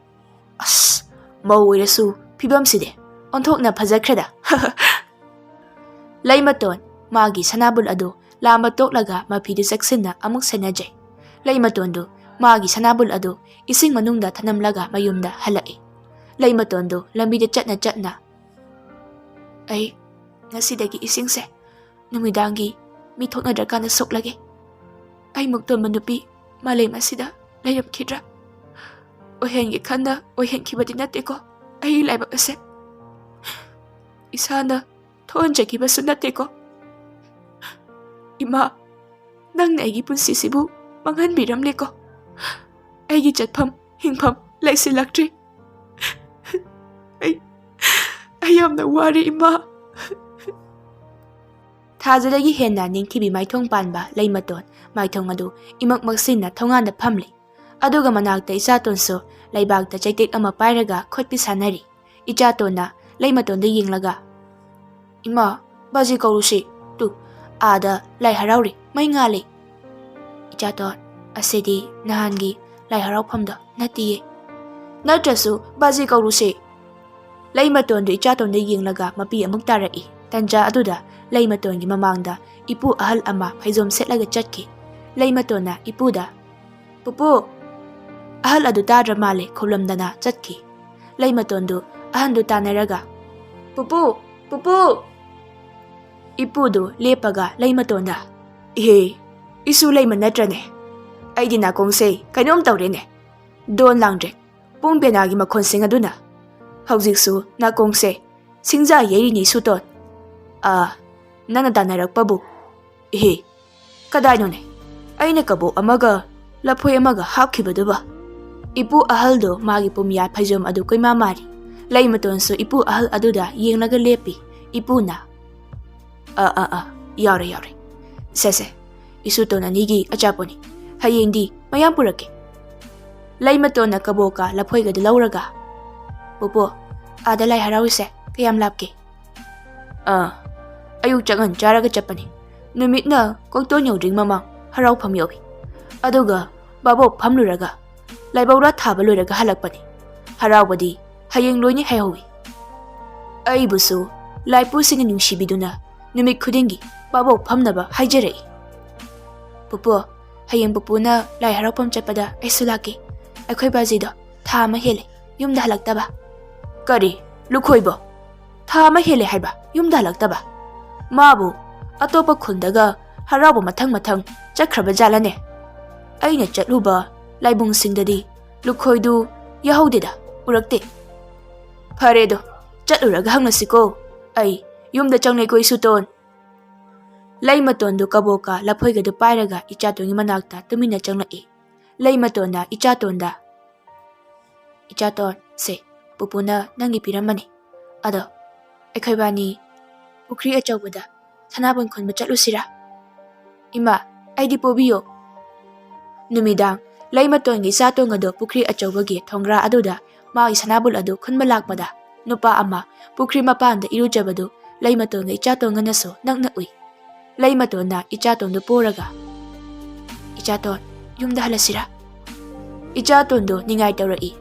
"ꯑꯁ, ꯃꯧ ꯑꯣꯏꯔꯁꯨ ꯐꯤꯕꯝꯁꯤꯗꯤ ꯑꯣꯟꯊꯣꯛꯅ ꯐꯖꯈ꯭ꯔꯦꯗ!" ꯂꯩꯃꯇꯣꯟ ꯃꯥꯒꯤ ꯁꯅꯥꯕꯨꯜ ꯑꯗꯨ ꯂꯥꯝꯕ ꯇꯣꯛꯂꯒ ꯃꯐꯤꯗꯨ ꯆꯦꯛꯁꯤꯟꯅ ꯑꯃꯨꯛ ꯁꯦꯟꯅꯖꯩ꯫ ꯂꯩꯃꯇꯣꯟꯗꯨ ꯃꯥꯒꯤ ꯁꯅꯥꯕꯨꯜ ꯑꯗꯨ ꯏꯁꯤꯡ ꯃꯅꯨꯡꯗ ꯊꯅꯝꯂꯒ ꯃꯌꯨꯝꯗ ꯍꯜꯂꯛꯏ꯫ ꯂꯩꯃꯇꯣꯟꯗꯨ ꯂꯝꯕꯤꯗ ꯆꯠꯅ ꯆꯠꯅ, "ꯑꯩ ꯉꯁꯤꯗꯒꯤ ꯏꯁꯤꯡꯁꯦ ꯅꯨꯃꯤꯗꯥꯡꯒꯤ ꯃꯤ ꯊꯣꯛꯅꯗ꯭ꯔꯀꯥꯟꯗ ꯁꯣꯛꯂꯒꯦ꯫ ꯑꯩꯃꯨꯛ ꯇꯣꯟꯕ ꯅꯨꯄꯤ ꯃꯥꯂꯦꯝ ꯑꯁꯤꯗ ꯂꯩꯔꯝꯈꯤꯗ꯭ꯔꯥ? ꯑꯣꯏꯍꯟꯒꯦ ꯈꯟꯅ ꯑꯣꯏꯍꯟꯈꯤꯕꯗꯤ ꯅꯠꯇꯦꯀꯣ ꯑꯩꯒꯤ ꯂꯥꯏꯕꯛ ꯑꯁꯦ꯫ ꯏꯁꯥꯅ ꯊꯣꯛꯍꯟꯖꯈꯤꯕꯁꯨ ꯅꯠꯇꯦꯀꯣ꯫ ꯏꯃꯥ, ꯅꯪꯅ ꯑꯩꯒꯤ ꯄꯨꯟꯁꯤꯁꯤꯕꯨ ꯃꯥꯡꯍꯟꯕꯤꯔꯝꯂꯦꯀꯣ꯫ ꯑꯩꯒꯤ ꯆꯠꯐꯝ ꯍꯤꯡꯐꯝ ꯂꯩꯁꯤꯜꯂꯛꯇ꯭ꯔꯦ꯫ ꯑꯩ, ꯑꯩ ꯌꯥꯝꯅ ꯋꯥꯔꯦ, ꯏꯃꯥ꯫" ꯊꯥꯖꯗꯒꯤ ꯍꯦꯟꯅ ꯅꯤꯡꯊꯤꯕꯤ ꯃꯥꯏꯊꯣꯡ ꯄꯥꯟꯕ ꯂꯩꯃꯇꯣꯟ ꯃꯥꯏꯊꯣꯡ ꯑꯗꯨ ꯏꯃꯛ ꯃꯛꯁꯤꯟꯅ ꯊꯣꯡꯒꯥꯟꯗ ꯐꯝꯂꯤ꯫ ꯑꯗꯨꯒ ꯃꯅꯥꯛꯇ ꯏꯆꯥꯇꯣꯟꯁꯨ ꯂꯩꯕꯥꯛꯇ ꯆꯩꯇꯦꯛ ꯑꯃ ꯄꯥꯏꯔꯒ ꯈꯣꯠꯄꯤ ꯁꯥꯟꯅꯔꯤ꯫ ꯏꯆꯥꯇꯣꯟꯅ ꯂꯩꯃꯇꯣꯟꯗ ꯌꯦꯡꯂꯒ, "ꯏꯃꯥ, ꯕꯥꯖꯤ ꯀꯧꯔꯨꯁꯤ, ꯇꯨ, ꯑꯥꯗ ꯂꯥꯏ ꯍꯔꯥꯎꯔꯤ, ꯃꯩ ꯉꯥꯜꯂꯤ꯫" "ꯏꯆꯥꯇꯣꯟ, ꯑꯁꯤꯗꯤ ꯅꯍꯥꯟꯒꯤ ꯂꯥꯏ ꯍꯔꯥꯎꯐꯝꯗꯣ ꯅꯠꯇꯤꯌꯦ꯫" "ꯅꯠꯇ꯭ꯔꯁꯨ ꯕꯥꯖꯤ ꯀꯧꯔꯨꯁꯤ꯫" ꯂꯩꯃꯇꯣꯟꯗꯨ ꯏꯆꯥꯇꯣꯟꯗ ꯌꯦꯡꯂꯒ ꯃꯄꯤ ꯑꯃꯨꯛ ꯇꯥꯔꯛꯏ꯫ ꯇꯟꯖꯥ ꯑꯗꯨꯗ ꯂꯩꯃꯇꯣꯟꯒꯤ ꯃꯃꯥꯡꯗ ꯏꯄꯨ ꯑꯍꯜ ꯑꯃ ꯐꯩꯖꯣꯝ ꯁꯦꯠꯂꯒ ꯆꯠꯈꯤ꯫ ꯂꯩꯃꯇꯣꯟꯅ ꯏꯄꯨꯗ, "ꯄꯨꯄꯨ, ꯑꯍꯜ ꯑꯗꯨ ꯇꯥꯗ꯭ꯔ ꯃꯥꯜꯂꯦ" ꯈꯨꯝꯂꯝꯗꯅ ꯆꯠꯈꯤ꯫ ꯂꯩꯃꯇꯣꯟꯗꯨ ꯑꯍꯟꯗꯨ ꯇꯥꯟꯅꯔꯒ, "ꯄꯨꯄꯨ! ꯄꯨꯄꯨ!" ꯏꯄꯨꯗꯨ ꯂꯦꯞꯄꯒ ꯂꯩꯃꯇꯣꯟꯗ, "ꯏꯍꯦ, ꯏꯁꯨ ꯂꯩꯃ ꯅꯠꯇ꯭ꯔꯅꯦ? ꯑꯩꯗꯤ ꯅꯥꯀꯣꯡꯁꯦ ꯀꯩꯅꯣꯝ ꯇꯧꯔꯦꯅꯦ꯫ ꯗꯣꯟ ꯂꯥꯡꯗ꯭ꯔꯦ ꯄꯨꯡ ꯄꯦꯅꯥꯒꯤ ꯃꯈꯣꯟꯁꯤꯡ ꯑꯗꯨꯅ꯫ ꯍꯧꯖꯤꯛꯁꯨ ꯅꯥꯀꯣꯡꯁꯦ ꯁꯤꯡꯖꯥ ꯌꯩꯔꯤꯅꯤ ꯁꯨꯇꯣꯟ꯫ ꯑꯥ, ꯅꯪꯅ ꯇꯥꯟꯅꯔꯛꯄꯕꯨ꯫ ꯏꯍꯦ, ꯀꯗꯥꯏꯅꯣꯅꯦ? ꯑꯩꯅ ꯀꯕꯣꯛ ꯑꯃꯒ ꯂꯐꯣꯏ ꯑꯃꯒ ꯍꯥꯞꯈꯤꯕꯗꯨꯕ?" ꯏꯄꯨ ꯑꯍꯜꯗꯣ ꯃꯥꯒꯤ ꯄꯨꯝꯌꯥꯠ ꯐꯩꯖꯣꯝ ꯑꯗꯨ ꯀꯣꯏꯃꯥ ꯃꯥꯔꯤ꯫ ꯂꯩꯃꯇꯣꯟꯁꯨ ꯏꯄꯨ ꯑꯍꯜ ꯑꯗꯨꯗ ꯌꯦꯡꯂꯒ ꯂꯦꯞꯄꯤ꯫ ꯏꯄꯨꯅ, "ꯑꯥ, ꯑꯥ, ꯑꯥ, ꯌꯥꯎꯔꯦ, ꯌꯥꯎꯔꯦ꯫ ꯁꯦ, ꯁꯦ, ꯏꯁꯨꯇꯣꯟ ꯑꯅꯤꯒꯤ ꯑꯆꯥꯄꯣꯠꯅꯤ꯫ ꯍꯌꯦꯡꯗꯤ ꯃꯌꯥꯝ ꯄꯨꯔꯛꯀꯦ꯫" ꯂꯩꯃꯇꯣꯟꯅ ꯀꯕꯣꯛꯀ ꯂꯐꯣꯏꯒꯗꯨ ꯂꯧꯔꯒ, "ꯄꯨꯄꯨ, ꯑꯥꯗ ꯂꯥꯏ ꯍꯔꯥꯎꯔꯤꯁꯦ ꯀꯌꯥꯝ ꯂꯥꯞꯀꯦ? ꯑꯥ, ꯑꯌꯨꯛ ꯆꯥꯛꯉꯟ ꯆꯥꯔꯒ ꯆꯠꯄꯅꯤ꯫ ꯅꯨꯃꯤꯠꯅ ꯀꯣꯛꯇꯣꯟ ꯌꯧꯗ꯭ꯔꯤꯉꯩ ꯃꯃꯥꯡ ꯍꯔꯥꯎꯐꯝ ꯌꯧꯏ꯫ ꯑꯗꯨꯒ ꯚꯥꯕꯣꯛ ꯐꯝꯂꯨꯔꯒ ꯂꯥꯏꯕꯧꯔꯥ ꯊꯥꯕ ꯂꯣꯏꯔꯒ ꯍꯜꯂꯛꯄꯅꯤ꯫ ꯍꯔꯥꯎꯕꯗꯤ ꯍꯌꯦꯡ ꯂꯣꯏꯅꯤ ꯍꯥꯏꯍꯧꯏ꯫ ꯑꯩꯕꯨꯁꯨ ꯂꯥꯏꯄꯨꯁꯤꯡꯅ ꯅꯨꯡꯁꯤꯕꯤꯗꯨꯅ ꯅꯨꯃꯤꯠ ꯈꯨꯗꯤꯡꯒꯤ ꯚꯥꯕꯣꯛ ꯐꯝꯅꯕ ꯍꯥꯏꯖꯔꯛꯏ꯫ "ꯄꯨꯄꯨ, ꯍꯌꯦꯡ ꯄꯨꯄꯨꯅ ꯂꯥꯏ ꯍꯔꯥꯎꯐꯝ ꯆꯠꯄꯗ ꯑꯩꯁꯨ ꯂꯥꯛꯀꯦ꯫ ꯑꯩꯈꯣꯏ ꯕꯥꯖꯤꯗꯣ ꯊꯥ ꯑꯃ ꯍꯦꯜꯂꯦ ꯌꯨꯝꯗ ꯍꯜꯂꯛꯇꯕ꯫" "ꯀꯔꯤ? ꯂꯨꯈꯣꯏꯕꯣ? ꯊꯥ ꯑꯃ ꯍꯦꯜꯂꯦ ꯍꯥꯏꯕ ꯌꯨꯝꯗ ꯍꯜꯂꯛꯇꯕ? ꯃꯥꯕꯨ ꯑꯇꯣꯞꯄ ꯈꯨꯟꯗꯒ ꯍꯔꯥꯎꯕ ꯃꯊꯪ ꯃꯊꯪ ꯆꯠꯈ꯭ꯔꯕ ꯖꯥꯠꯂꯅꯦ? ꯑꯩꯅ ꯆꯠꯂꯨꯕ ꯂꯥꯏꯕꯨꯡꯁꯤꯡꯗꯗꯤ ꯂꯨꯈꯣꯏꯗꯨ ꯌꯥꯍꯧꯗꯦꯗ, ꯎꯔꯛꯇꯦ꯫" "ꯐꯔꯦꯗꯣ, ꯆꯠꯂꯨꯔꯒ ꯍꯪꯅꯁꯤꯀꯣ꯫ ꯑꯩ ꯌꯨꯝꯗ ꯆꯪꯂꯦꯀꯣ ꯏꯁꯨꯇꯣꯟ꯫" ꯂꯩꯃꯇꯣꯟꯗꯨ ꯀꯕꯣꯛꯀ ꯂꯐꯣꯏꯒꯗꯨ ꯄꯥꯏꯔꯒ ꯏꯆꯥꯇꯣꯟꯒꯤ ꯃꯅꯥꯛꯇ ꯇꯨꯃꯤꯟꯅ ꯆꯪꯂꯛꯏ꯫ ꯂꯩꯃꯇꯣꯟꯅ ꯏꯆꯥꯇꯣꯟꯗ, "ꯏꯆꯥꯇꯣꯟ, ꯁꯦ, ꯄꯨꯄꯨꯅ ꯅꯪꯒꯤ ꯄꯤꯔꯝꯕꯅꯤ꯫ ꯑꯗꯣ ꯑꯩꯈꯣꯏꯕꯥꯅꯤ ꯄꯨꯈ꯭ꯔꯤ ꯑꯆꯧꯕꯗ ꯁꯅꯥꯕꯨꯟ ꯈꯨꯟꯕ ꯆꯠꯂꯨꯁꯤꯔꯥ?" "ꯏꯃꯥ, ꯑꯩꯗꯤ ꯄꯣꯕꯤꯌꯣ꯫" ꯅꯨꯃꯤꯗꯥꯡ ꯂꯩꯃꯇꯣꯟꯒꯤ ꯏꯆꯥꯇꯣꯟ ꯑꯗꯨ ꯄꯨꯈ꯭ꯔꯤ ꯑꯆꯧꯕꯒꯤ ꯊꯣꯡꯒ꯭ꯔꯥ ꯑꯗꯨꯗ ꯃꯥꯒꯤ ꯁꯅꯥꯕꯨꯜ ꯑꯗꯨ ꯈꯨꯟꯕ ꯂꯥꯛꯄꯗ, ꯅꯨꯄꯥ ꯑꯃ ꯄꯨꯈ꯭ꯔꯤ ꯃꯄꯥꯟꯗ ꯏꯔꯨꯖꯕꯗꯨ ꯂꯩꯃꯇꯣꯟꯒ ꯏꯆꯥꯇꯣꯟꯒꯅꯁꯨ ꯅꯛꯅ ꯎꯏ꯫ ꯂꯩꯃꯇꯣꯟꯅ ꯏꯆꯥꯇꯣꯟꯗꯨ ꯄꯣꯔꯒ, "ꯏꯆꯥꯇꯣꯟ, ꯌꯨꯝꯗ ꯍꯜꯂꯁꯤꯔꯥ?" ꯏꯆꯥꯇꯣꯟꯗꯨ ꯅꯤꯡꯉꯥꯏ ꯇꯧꯔꯛꯏ꯫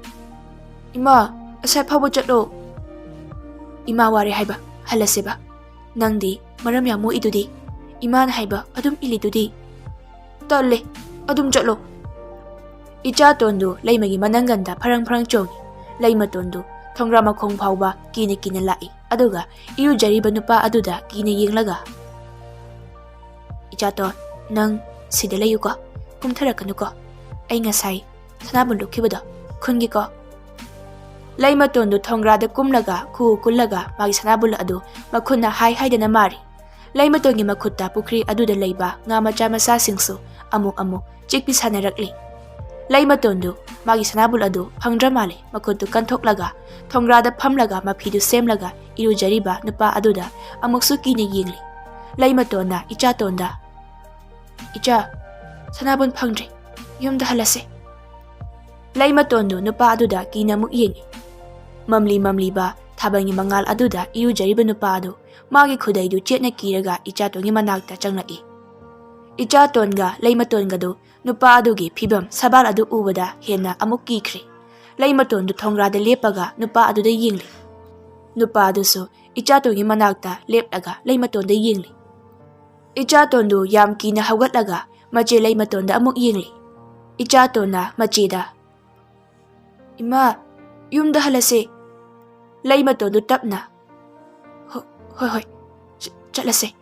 "ꯏꯃꯥ, ꯑꯁꯥꯏ ꯐꯥꯎꯕ ꯆꯠꯂꯣ꯫" "ꯏꯃꯥ ꯋꯥꯔꯦ ꯍꯥꯏꯕ, ꯍꯜꯂꯁꯦꯕ꯫ ꯅꯪꯗꯤ ꯃꯔꯝ ꯌꯥꯝ ꯃꯣꯛꯏꯗꯨꯗꯤ, ꯏꯃꯥꯅ ꯍꯥꯏꯕ ꯑꯗꯨꯝ ꯏꯜꯂꯤꯗꯨꯗꯤ꯫" "ꯇꯜꯂꯦ, ꯑꯗꯨꯝ ꯆꯠꯂꯣ꯫" ꯏꯆꯥꯇꯣꯟꯗꯨ ꯂꯩꯃꯒꯤ ꯃꯅꯪꯒꯟꯗ ꯐꯔꯪ ꯐꯔꯪ ꯆꯣꯡꯉꯤ꯫ ꯂꯩꯃꯇꯣꯟꯗꯨ ꯊꯣꯡꯒ꯭ꯔꯥ ꯃꯈꯣꯡ ꯐꯥꯎꯕ ꯀꯤꯅ ꯀꯤꯅ ꯂꯥꯛꯏ꯫ ꯑꯗꯨꯒ ꯏꯔꯨꯖꯔꯤꯕ ꯅꯨꯄꯥ ꯑꯗꯨꯗ ꯀꯤꯅ ꯌꯦꯡꯂꯒ, "ꯏꯆꯥꯇꯣꯟ, ꯅꯪ ꯁꯤꯗ ꯂꯩꯌꯨꯀꯣ, ꯀꯨꯝꯊꯔꯛꯀꯅꯨꯀꯣ꯫ ꯑꯩ ꯉꯁꯥꯏ ꯁꯅꯥꯕꯨꯟ ꯂꯨꯞꯈꯤꯕꯗꯣ ꯈꯨꯟꯒꯦꯀꯣ꯫" ꯂꯩꯃꯇꯣꯟꯗꯨ ꯊꯣꯡꯒ꯭ꯔꯥꯗ ꯀꯨꯝꯂꯒ ꯈꯨꯎ ꯀꯨꯜꯂꯒ ꯃꯥꯒꯤ ꯁꯅꯥꯕꯨꯜ ꯑꯗꯨ ꯃꯈꯨꯠꯅ ꯍꯥꯏ ꯍꯥꯏꯗꯅ ꯃꯥꯔꯤ꯫ ꯂꯩꯃꯇꯣꯟꯒꯤ ꯃꯈꯨꯠꯇ ꯄꯨꯈ꯭ꯔꯤ ꯑꯗꯨꯗ ꯂꯩꯕ ꯉꯥ ꯃꯆꯥ ꯃꯆꯥꯁꯤꯡꯁꯨ ꯑꯃꯨꯛ ꯑꯃꯨꯛ ꯆꯤꯛꯄꯤ ꯁꯥꯟꯅꯔꯛꯂꯤ꯫ ꯂꯩꯃꯇꯣꯟꯗꯨ ꯃꯥꯒꯤ ꯁꯅꯥꯕꯨꯜ ꯑꯗꯨ ꯐꯪꯗ꯭ꯔ ꯃꯥꯜꯂꯦ꯫ ꯃꯈꯨꯠꯇꯨ ꯀꯟꯊꯣꯛꯂꯒ ꯊꯣꯡꯒ꯭ꯔꯥꯗ ꯐꯝꯂꯒ ꯃꯐꯤꯗꯨ ꯁꯦꯝꯂꯒ ꯏꯔꯨꯖꯔꯤꯕ ꯅꯨꯄꯥ ꯑꯗꯨꯗ ꯑꯃꯨꯛꯁꯨ ꯀꯤꯅ ꯌꯦꯡꯂꯤ꯫ ꯂꯩꯃꯇꯣꯟꯅ ꯏꯆꯥꯇꯣꯟꯗ, "ꯏꯆꯥ, ꯁꯅꯥꯕꯨꯟ ꯐꯪꯗ꯭ꯔꯦ, ꯌꯨꯝꯗ ꯍꯜꯂꯁꯦ꯫" ꯂꯩꯃꯇꯣꯟꯗꯨ ꯅꯨꯄꯥ ꯑꯗꯨꯗ ꯀꯤꯅ ꯑꯃꯨꯛ ꯌꯦꯡꯉꯤ꯫ ꯃꯝꯂꯤ ꯃꯝꯂꯤꯕ ꯊꯥꯕꯜꯒꯤ ꯃꯉꯥꯜ ꯑꯗꯨꯗ ꯏꯔꯨꯖꯔꯤꯕ ꯅꯨꯄꯥ ꯑꯗꯨ ꯃꯥꯒꯤ ꯈꯨꯗꯩꯗꯨ ꯆꯦꯠꯅ ꯀꯤꯔꯒ ꯏꯆꯥꯇꯣꯟꯒꯤ ꯃꯅꯥꯛꯇ ꯆꯪꯂꯛꯏ꯫ ꯏꯆꯥꯇꯣꯟꯒ ꯂꯩꯃꯇꯣꯟꯒꯗꯨ ꯅꯨꯄꯥ ꯑꯗꯨꯒꯤ ꯐꯤꯕꯝ ꯁꯕꯥꯜ ꯑꯗꯨ ꯎꯕꯗ ꯍꯦꯟꯅ ꯑꯃꯨꯛ ꯀꯤꯈ꯭ꯔꯦ꯫ ꯂꯩꯃꯇꯣꯟꯗꯨ ꯊꯣꯡꯒ꯭ꯔꯥꯗ ꯂꯦꯞꯄꯒ ꯅꯨꯄꯥ ꯑꯗꯨꯗ ꯌꯦꯡꯂꯤ꯫ ꯅꯨꯄꯥ ꯑꯗꯨꯁꯨ ꯏꯆꯥꯇꯣꯟꯒꯤ ꯃꯅꯥꯛꯇ ꯂꯦꯞꯂꯒ ꯂꯩꯃꯇꯣꯟꯗ ꯌꯦꯡꯂꯤ꯫ ꯏꯆꯥꯇꯣꯟꯗꯨ ꯌꯥꯝ ꯀꯤꯅ ꯍꯧꯒꯠꯂꯒ ꯃꯆꯦ ꯂꯩꯃꯇꯣꯟꯗ ꯑꯃꯨꯛ ꯌꯦꯡꯂꯤ꯫ ꯏꯆꯥꯇꯣꯟꯅ ꯃꯆꯦꯗ, "ꯏꯃꯥ, ꯌꯨꯝꯗ ꯍꯜꯂꯁꯦ꯫" ꯂꯩꯃꯇꯣꯟꯗꯨ ꯇꯞꯅ, "ꯍꯣ-, ꯍꯣꯏ, ꯍꯣꯏ, ꯆ-, ꯆꯠꯂꯁꯦ꯫"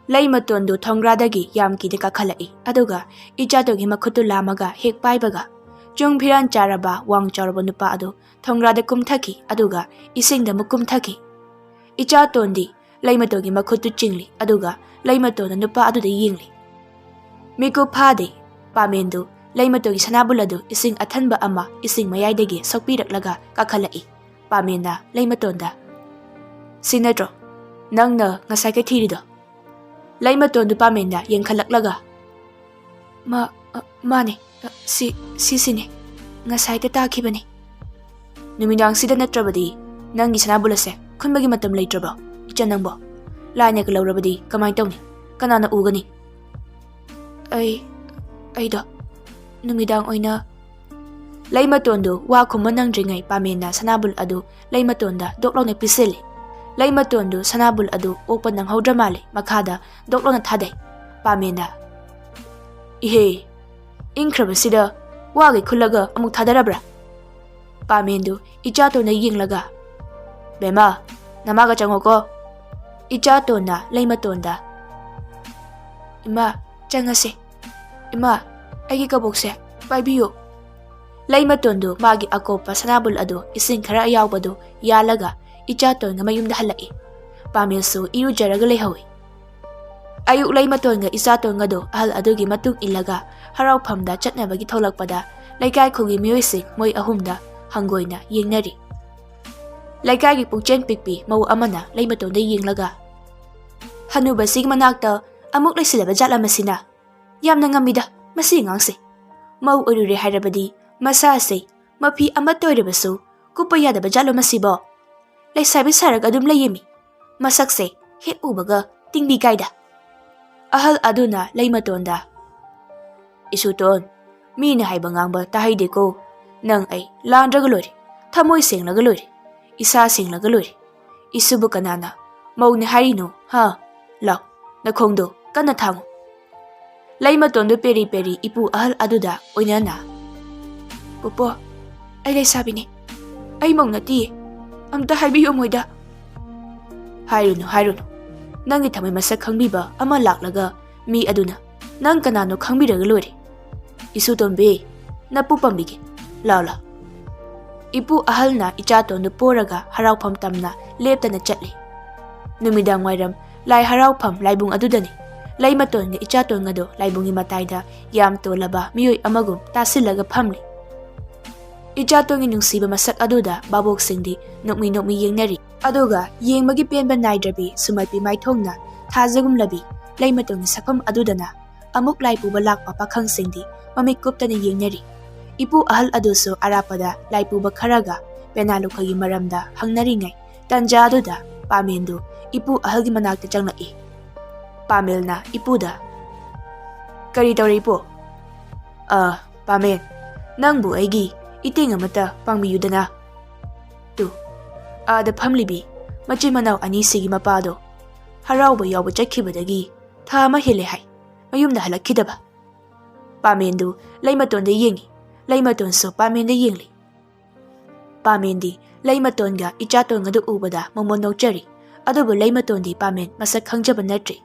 ꯂꯩꯃꯇꯣꯟꯗꯨ ꯊꯣꯡꯒ꯭ꯔꯥꯗꯒꯤ ꯌꯥꯝ ꯀꯤꯅ ꯀꯥꯈꯠꯂꯛꯏ, ꯑꯗꯨꯒ ꯏꯆꯥꯇꯣꯟꯒꯤ ꯃꯈꯨꯠꯇꯨ ꯂꯥꯝꯃꯒ ꯍꯦꯛ ꯄꯥꯏꯕꯒ, ꯆꯨꯡ ꯐꯤꯔꯥꯟ ꯆꯥꯔꯕ ꯋꯥꯡ ꯆꯥꯎꯔꯕ ꯅꯨꯄꯥ ꯑꯗꯨ ꯊꯣꯡꯒ꯭ꯔꯥꯗ ꯀꯨꯝꯊꯈꯤ, ꯑꯗꯨꯒ ꯏꯁꯤꯡꯗ ꯑꯃꯨꯛ ꯀꯨꯝꯊꯈꯤ꯫ ꯏꯆꯥꯇꯣꯟꯗꯤ ꯂꯩꯃꯇꯣꯟꯒꯤ ꯃꯈꯨꯠꯇꯨ ꯆꯤꯡꯂꯤ, ꯑꯗꯨꯒ ꯂꯩꯃꯇꯣꯟꯅ ꯅꯨꯄꯥ ꯑꯗꯨꯗ ꯌꯦꯡꯂꯤ꯫ ꯃꯤꯀꯨꯞ ꯐꯥꯗꯦ, ꯄꯥꯃꯦꯟꯗꯨ ꯂꯩꯃꯇꯣꯟꯒꯤ ꯁꯅꯥꯕꯨꯜ ꯑꯗꯨ ꯏꯁꯤꯡ ꯑꯊꯟꯕ ꯑꯃ ꯏꯁꯤꯡ ꯃꯌꯥꯏꯗꯒꯤ ꯁꯣꯛꯄꯤꯔꯛꯂꯒ ꯀꯥꯈꯠꯂꯛꯏ꯫ ꯄꯥꯃꯦꯟꯅ ꯂꯩꯃꯇꯣꯟꯗ, "ꯁꯤ ꯅꯠꯇ꯭ꯔꯣ ꯅꯪꯅ ꯉꯁꯥꯏ ꯀꯩ ꯊꯤꯔꯤꯗꯣ?" ꯂꯩꯃꯇꯣꯟꯗꯨ ꯄꯥꯃꯦꯟꯗ ꯌꯦꯡꯈꯠꯂꯛꯂꯒ, "ꯃꯥ-, ꯑ, ꯃꯥꯅꯦ, ꯑ, ꯁꯤ, ꯁꯤꯁꯤꯅꯦ꯫ ꯉꯁꯥꯏꯗ ꯇꯥꯈꯤꯕꯅꯦ꯫" "ꯅꯨꯃꯤꯗꯥꯡꯁꯤꯗ ꯅꯠꯇ꯭ꯔꯕꯗꯤ ꯅꯪꯒꯤ ꯁꯅꯥꯕꯨꯜ ꯑꯁꯦ ꯈꯨꯟꯕꯒꯤ ꯃꯇꯝ ꯂꯩꯇ꯭ꯔꯕꯣ, ꯏꯆꯟ ꯅꯪꯕꯣ? ꯂꯥꯏꯅꯒ ꯂꯧꯔꯕꯗꯤ ꯀꯃꯥꯏ ꯇꯧꯅꯤ? ꯀꯅꯥꯅ ꯎꯒꯅꯤ?" "ꯑꯩ, ꯑꯩꯗꯣ ꯅꯨꯃꯤꯗꯥꯡ ꯑꯣꯏꯅ..." ꯂꯩꯃꯇꯣꯟꯗꯨ ꯋꯥ ꯈꯨꯝꯕ ꯅꯪꯗ꯭ꯔꯤꯉꯩ ꯄꯥꯃꯦꯟꯅ ꯁꯅꯥꯕꯨꯜ ꯑꯗꯨ ꯂꯩꯃꯇꯣꯟꯗ ꯗꯣꯛ ꯂꯥꯎꯅ ꯄꯤꯁꯤꯜꯂꯤ꯫ ꯂꯩꯃꯇꯣꯟꯗꯨ ꯁꯅꯥꯕꯨꯜ ꯑꯗꯨ ꯑꯣꯛꯄ ꯅꯪꯍꯧꯗ꯭ꯔ ꯃꯥꯜꯂꯦ, ꯃꯈꯥꯗ ꯗꯣꯛ ꯂꯥꯎꯅ ꯊꯥꯗꯩ꯫ ꯄꯥꯃꯦꯟꯅ, "ꯏꯍꯦ, ꯏꯪꯈ꯭ꯔꯕꯁꯤꯗ ꯋꯥꯒꯤ ꯈꯨꯜꯂꯒ ꯑꯃꯨꯛ ꯊꯥꯗꯔꯕ꯭ꯔꯥ?" ꯄꯥꯃꯦꯟꯗꯨ ꯏꯆꯥꯇꯣꯟꯗ ꯌꯦꯡꯂꯒ, "ꯕꯦꯝꯃ, ꯅꯃꯥꯒ ꯆꯪꯉꯣꯀꯣ꯫" ꯏꯆꯥꯇꯣꯟꯅ ꯂꯩꯃꯇꯣꯟꯗ, "ꯏꯃꯥ, ꯆꯪꯉꯁꯦ꯫ ꯏꯃꯥ, ꯑꯩꯒꯤ ꯀꯕꯣꯛꯁꯦ ꯄꯥꯏꯕꯤꯌꯨ꯫" ꯂꯩꯃꯇꯣꯟꯗꯨ ꯃꯥꯒꯤ ꯑꯀꯣꯞꯄ ꯁꯅꯥꯕꯨꯜ ꯑꯗꯨ ꯏꯁꯤꯡ ꯈꯔ ꯌꯥꯎꯕꯗꯨ ꯌꯥꯜꯂꯒ ꯏꯆꯥꯇꯣꯟꯒ ꯃꯌꯨꯝꯗ ꯍꯜꯂꯛꯏ꯫ ꯄꯥꯃꯦꯟꯁꯨ ꯏꯔꯨꯖꯔꯒ ꯂꯩꯍꯧꯏ꯫ ꯑꯌꯨꯛ ꯂꯩꯃꯇꯣꯟꯒ ꯏꯆꯥꯇꯣꯟꯒꯗꯨ ꯑꯍꯜ ꯑꯗꯨꯒꯤ ꯃꯇꯨꯡ ꯏꯜꯂꯒ ꯍꯔꯥꯎꯐꯝꯗ ꯆꯠꯅꯕꯒꯤ ꯊꯣꯛꯂꯛꯄꯗ ꯂꯩꯀꯥꯏ ꯈꯨꯜꯒꯤ ꯃꯤꯑꯣꯏꯁꯤꯡ ꯃꯣꯏ ꯑꯍꯨꯝꯗ ꯍꯪꯒꯣꯏꯅ ꯌꯦꯡꯅꯔꯤ꯫ ꯂꯩꯀꯥꯏꯒꯤ ꯄꯨꯛꯆꯦꯜ ꯄꯤꯛꯄꯤ ꯃꯧ ꯑꯃꯅ ꯂꯩꯃꯇꯣꯟꯗ ꯌꯦꯡꯂꯒ, "ꯍꯅꯨꯕꯁꯤꯒꯤ ꯃꯅꯥꯛꯇ ꯑꯃꯨꯛ ꯂꯩꯁꯤꯜꯂꯕ ꯖꯥꯠꯂ ꯃꯁꯤꯅ? ꯌꯥꯝꯅ ꯉꯝꯃꯤꯗ ꯃꯁꯤ ꯑꯉꯥꯡꯁꯦ꯫ ꯃꯧ ꯑꯣꯏꯔꯨꯔꯦ ꯍꯥꯏꯔꯕꯗꯤ ꯃꯁꯥꯁꯦ ꯃꯐꯤ ꯑꯃꯠꯇ ꯑꯣꯏꯔꯕꯁꯨ ꯀꯨꯞꯄ ꯌꯥꯗꯕ ꯖꯥꯠꯂꯣ ꯃꯁꯤꯕꯣ? ꯂꯩꯁꯥꯕꯤ ꯁꯥꯔꯒ ꯑꯗꯨꯝ ꯂꯩꯌꯦꯃꯤ꯫ ꯃꯁꯛꯁꯦ ꯍꯦꯛ ꯎꯕꯒ ꯇꯤꯡꯕꯤ ꯀꯥꯏꯗ꯫ ꯑꯍꯜ ꯑꯗꯨꯅ ꯂꯩꯃꯇꯣꯟꯗ, "ꯏꯁꯨꯇꯣꯟ, ꯃꯤꯅ ꯍꯥꯏꯕ ꯉꯥꯡꯕ ꯇꯥꯍꯩꯗꯦꯀꯣ꯫ ꯅꯪ ꯑꯩ ꯂꯥꯟꯗ꯭ꯔꯒ ꯂꯣꯏꯔꯦ, ꯊꯃꯣꯏ ꯁꯦꯡꯂꯒ ꯂꯣꯏꯔꯦ, ꯏꯁꯥ ꯁꯦꯡꯂꯒ ꯂꯣꯏꯔꯦ꯫ ꯏꯁꯨꯕꯨ ꯀꯅꯥꯅ ꯃꯧꯅꯦ ꯍꯥꯏꯔꯤꯅꯣ, ꯍꯥ? ꯂꯥꯎ, ꯅꯈꯣꯡꯗꯣ ꯀꯟꯅ ꯊꯥꯡꯉꯨ꯫" ꯂꯩꯃꯇꯣꯟꯗꯨ ꯄꯦꯔꯤ ꯄꯦꯔꯤ ꯏꯄꯨ ꯑꯍꯜ ꯑꯗꯨꯗ ꯑꯣꯏꯅꯅ, "ꯄꯨꯄꯨ, ꯑꯩ ꯂꯩꯁꯥꯕꯤꯅꯤ꯫ ꯑꯩ ꯃꯧ ꯅꯠꯇꯤꯌꯦ꯫ ꯑꯝꯇ ꯍꯥꯏꯕꯤꯌꯨ ꯃꯣꯏꯗ꯫" "ꯍꯥꯏꯔꯨꯅꯨ, ꯍꯥꯏꯔꯨꯅꯨ꯫ ꯅꯪꯒꯤ ꯊꯃꯣꯏ ꯃꯁꯛ ꯈꯪꯕꯤꯕ ꯑꯃ ꯂꯥꯛꯂꯒ ꯃꯤ ꯑꯗꯨꯅ ꯅꯪ ꯀꯅꯥꯅꯣ ꯈꯪꯕꯤꯔꯒ ꯂꯣꯏꯔꯦ꯫ ꯏꯁꯨꯇꯣꯝꯕꯤ, ꯅꯄꯨ ꯄꯥꯝꯕꯤꯒꯦ꯫ ꯂꯥꯎ, ꯂꯥꯎ꯫" ꯏꯄꯨ ꯑꯍꯜꯅ ꯏꯆꯥꯇꯣꯟꯗꯨ ꯄꯣꯔꯒ ꯍꯔꯥꯎꯐꯝ ꯇꯝꯅ ꯂꯦꯞꯇꯅ ꯆꯠꯂꯤ꯫ ꯅꯨꯃꯤꯗꯥꯡ ꯋꯥꯏꯔꯝ ꯂꯥꯏ ꯍꯔꯥꯎꯐꯝ ꯂꯥꯏꯕꯨꯡ ꯑꯗꯨꯗꯅꯤ꯫ ꯂꯩꯃꯇꯣꯟꯒ ꯏꯆꯥꯇꯣꯟꯒꯗꯣ ꯂꯥꯏꯕꯨꯡꯒꯤ ꯃꯇꯥꯏꯗ ꯌꯥꯝ ꯇꯣꯜꯂꯕ ꯃꯤꯑꯣꯏ ꯑꯃꯒꯨꯝ ꯇꯥꯁꯤꯜꯂꯒ ꯐꯝꯂꯤ꯫ ꯏꯆꯥꯇꯣꯟꯒꯤ ꯅꯨꯡꯁꯤꯕ ꯃꯁꯛ ꯑꯗꯨꯗ ꯚꯥꯕꯣꯛꯁꯤꯡꯗꯤ ꯅꯣꯛꯃꯤ ꯅꯣꯛꯃꯤ ꯌꯦꯡꯅꯔꯤ꯫ ꯑꯗꯨꯒ ꯌꯦꯡꯕꯒꯤ ꯄꯦꯟꯕ ꯅꯥꯏꯗ꯭ꯔꯕꯤ ꯁꯨꯃꯥꯏꯄꯤ ꯃꯥꯏꯊꯣꯡꯅ ꯊꯥꯖꯒꯨꯝꯂꯕꯤ ꯂꯩꯃꯇꯣꯟꯒꯤ ꯁꯛꯐꯝ ꯑꯗꯨꯗꯅ ꯑꯃꯨꯛ ꯂꯥꯏ ꯄꯨꯕ ꯂꯥꯛꯄ ꯄꯥꯈꯪꯁꯤꯡꯗꯤ ꯃꯃꯤꯠ ꯀꯨꯞꯇꯅ ꯌꯦꯡꯅꯔꯤ꯫ ꯏꯄꯨ ꯑꯍꯜ ꯑꯗꯨꯁꯨ ꯑꯔꯥꯞꯄꯗ ꯂꯥꯏ ꯄꯨꯕ ꯈꯔꯒ ꯄꯦꯅꯥ ꯂꯨꯈꯣꯏꯒꯤ ꯃꯔꯝꯗ ꯍꯪꯅꯔꯤꯉꯩ ꯇꯟꯖꯥ ꯑꯗꯨꯗ ꯄꯥꯃꯦꯟꯗꯨ ꯏꯄꯨ ꯑꯍꯜꯒꯤ ꯃꯅꯥꯛꯇ ꯆꯪꯂꯛꯏ꯫ ꯄꯥꯃꯦꯜꯅ ꯏꯄꯨꯗ, "ꯀꯔꯤ ꯇꯧꯔꯦ ꯏꯄꯨ?" "ꯑ, ꯄꯥꯃꯦꯟ, ꯅꯪꯕꯨ ꯑꯩꯒꯤ ꯏꯇꯦꯡ ꯑꯃꯠꯇ ꯄꯥꯡꯕꯤꯌꯨꯗꯅ꯫ ꯇꯨ, ꯑꯥꯗ ꯐꯝꯂꯤꯕꯤ ꯃꯆꯤꯟ ꯃꯅꯥꯎ ꯑꯅꯤꯁꯤꯒꯤ ꯃꯄꯥꯗꯣ ꯍꯔꯥꯎꯕ ꯌꯥꯎꯕ ꯆꯠꯈꯤꯕꯗꯒꯤ ꯊꯥ ꯑꯃ ꯍꯦꯜꯂꯦ ꯍꯥꯏ, ꯃꯌꯨꯝꯗ ꯍꯜꯂꯛꯈꯤꯗꯕ꯫" ꯄꯥꯃꯦꯟꯗꯨ ꯂꯩꯃꯇꯣꯟꯗ ꯌꯦꯡꯉꯤ꯫ ꯂꯩꯃꯇꯣꯟꯁꯨ ꯄꯥꯃꯦꯟꯗ ꯌꯦꯡꯂꯤ꯫ ꯄꯥꯃꯦꯟꯗꯤ ꯂꯩꯃꯇꯣꯟꯒ ꯏꯆꯥꯇꯣꯟꯒꯗꯨ ꯎꯕꯗ ꯃꯣꯃꯣꯟ ꯅꯣꯛꯆꯔꯤ꯫ ꯑꯗꯨꯕꯨ ꯂꯩꯃꯇꯣꯟꯗꯤ ꯄꯥꯃꯦꯟ ꯃꯁꯛ ꯈꯪꯖꯕ ꯅꯠꯇ꯭ꯔꯤ꯫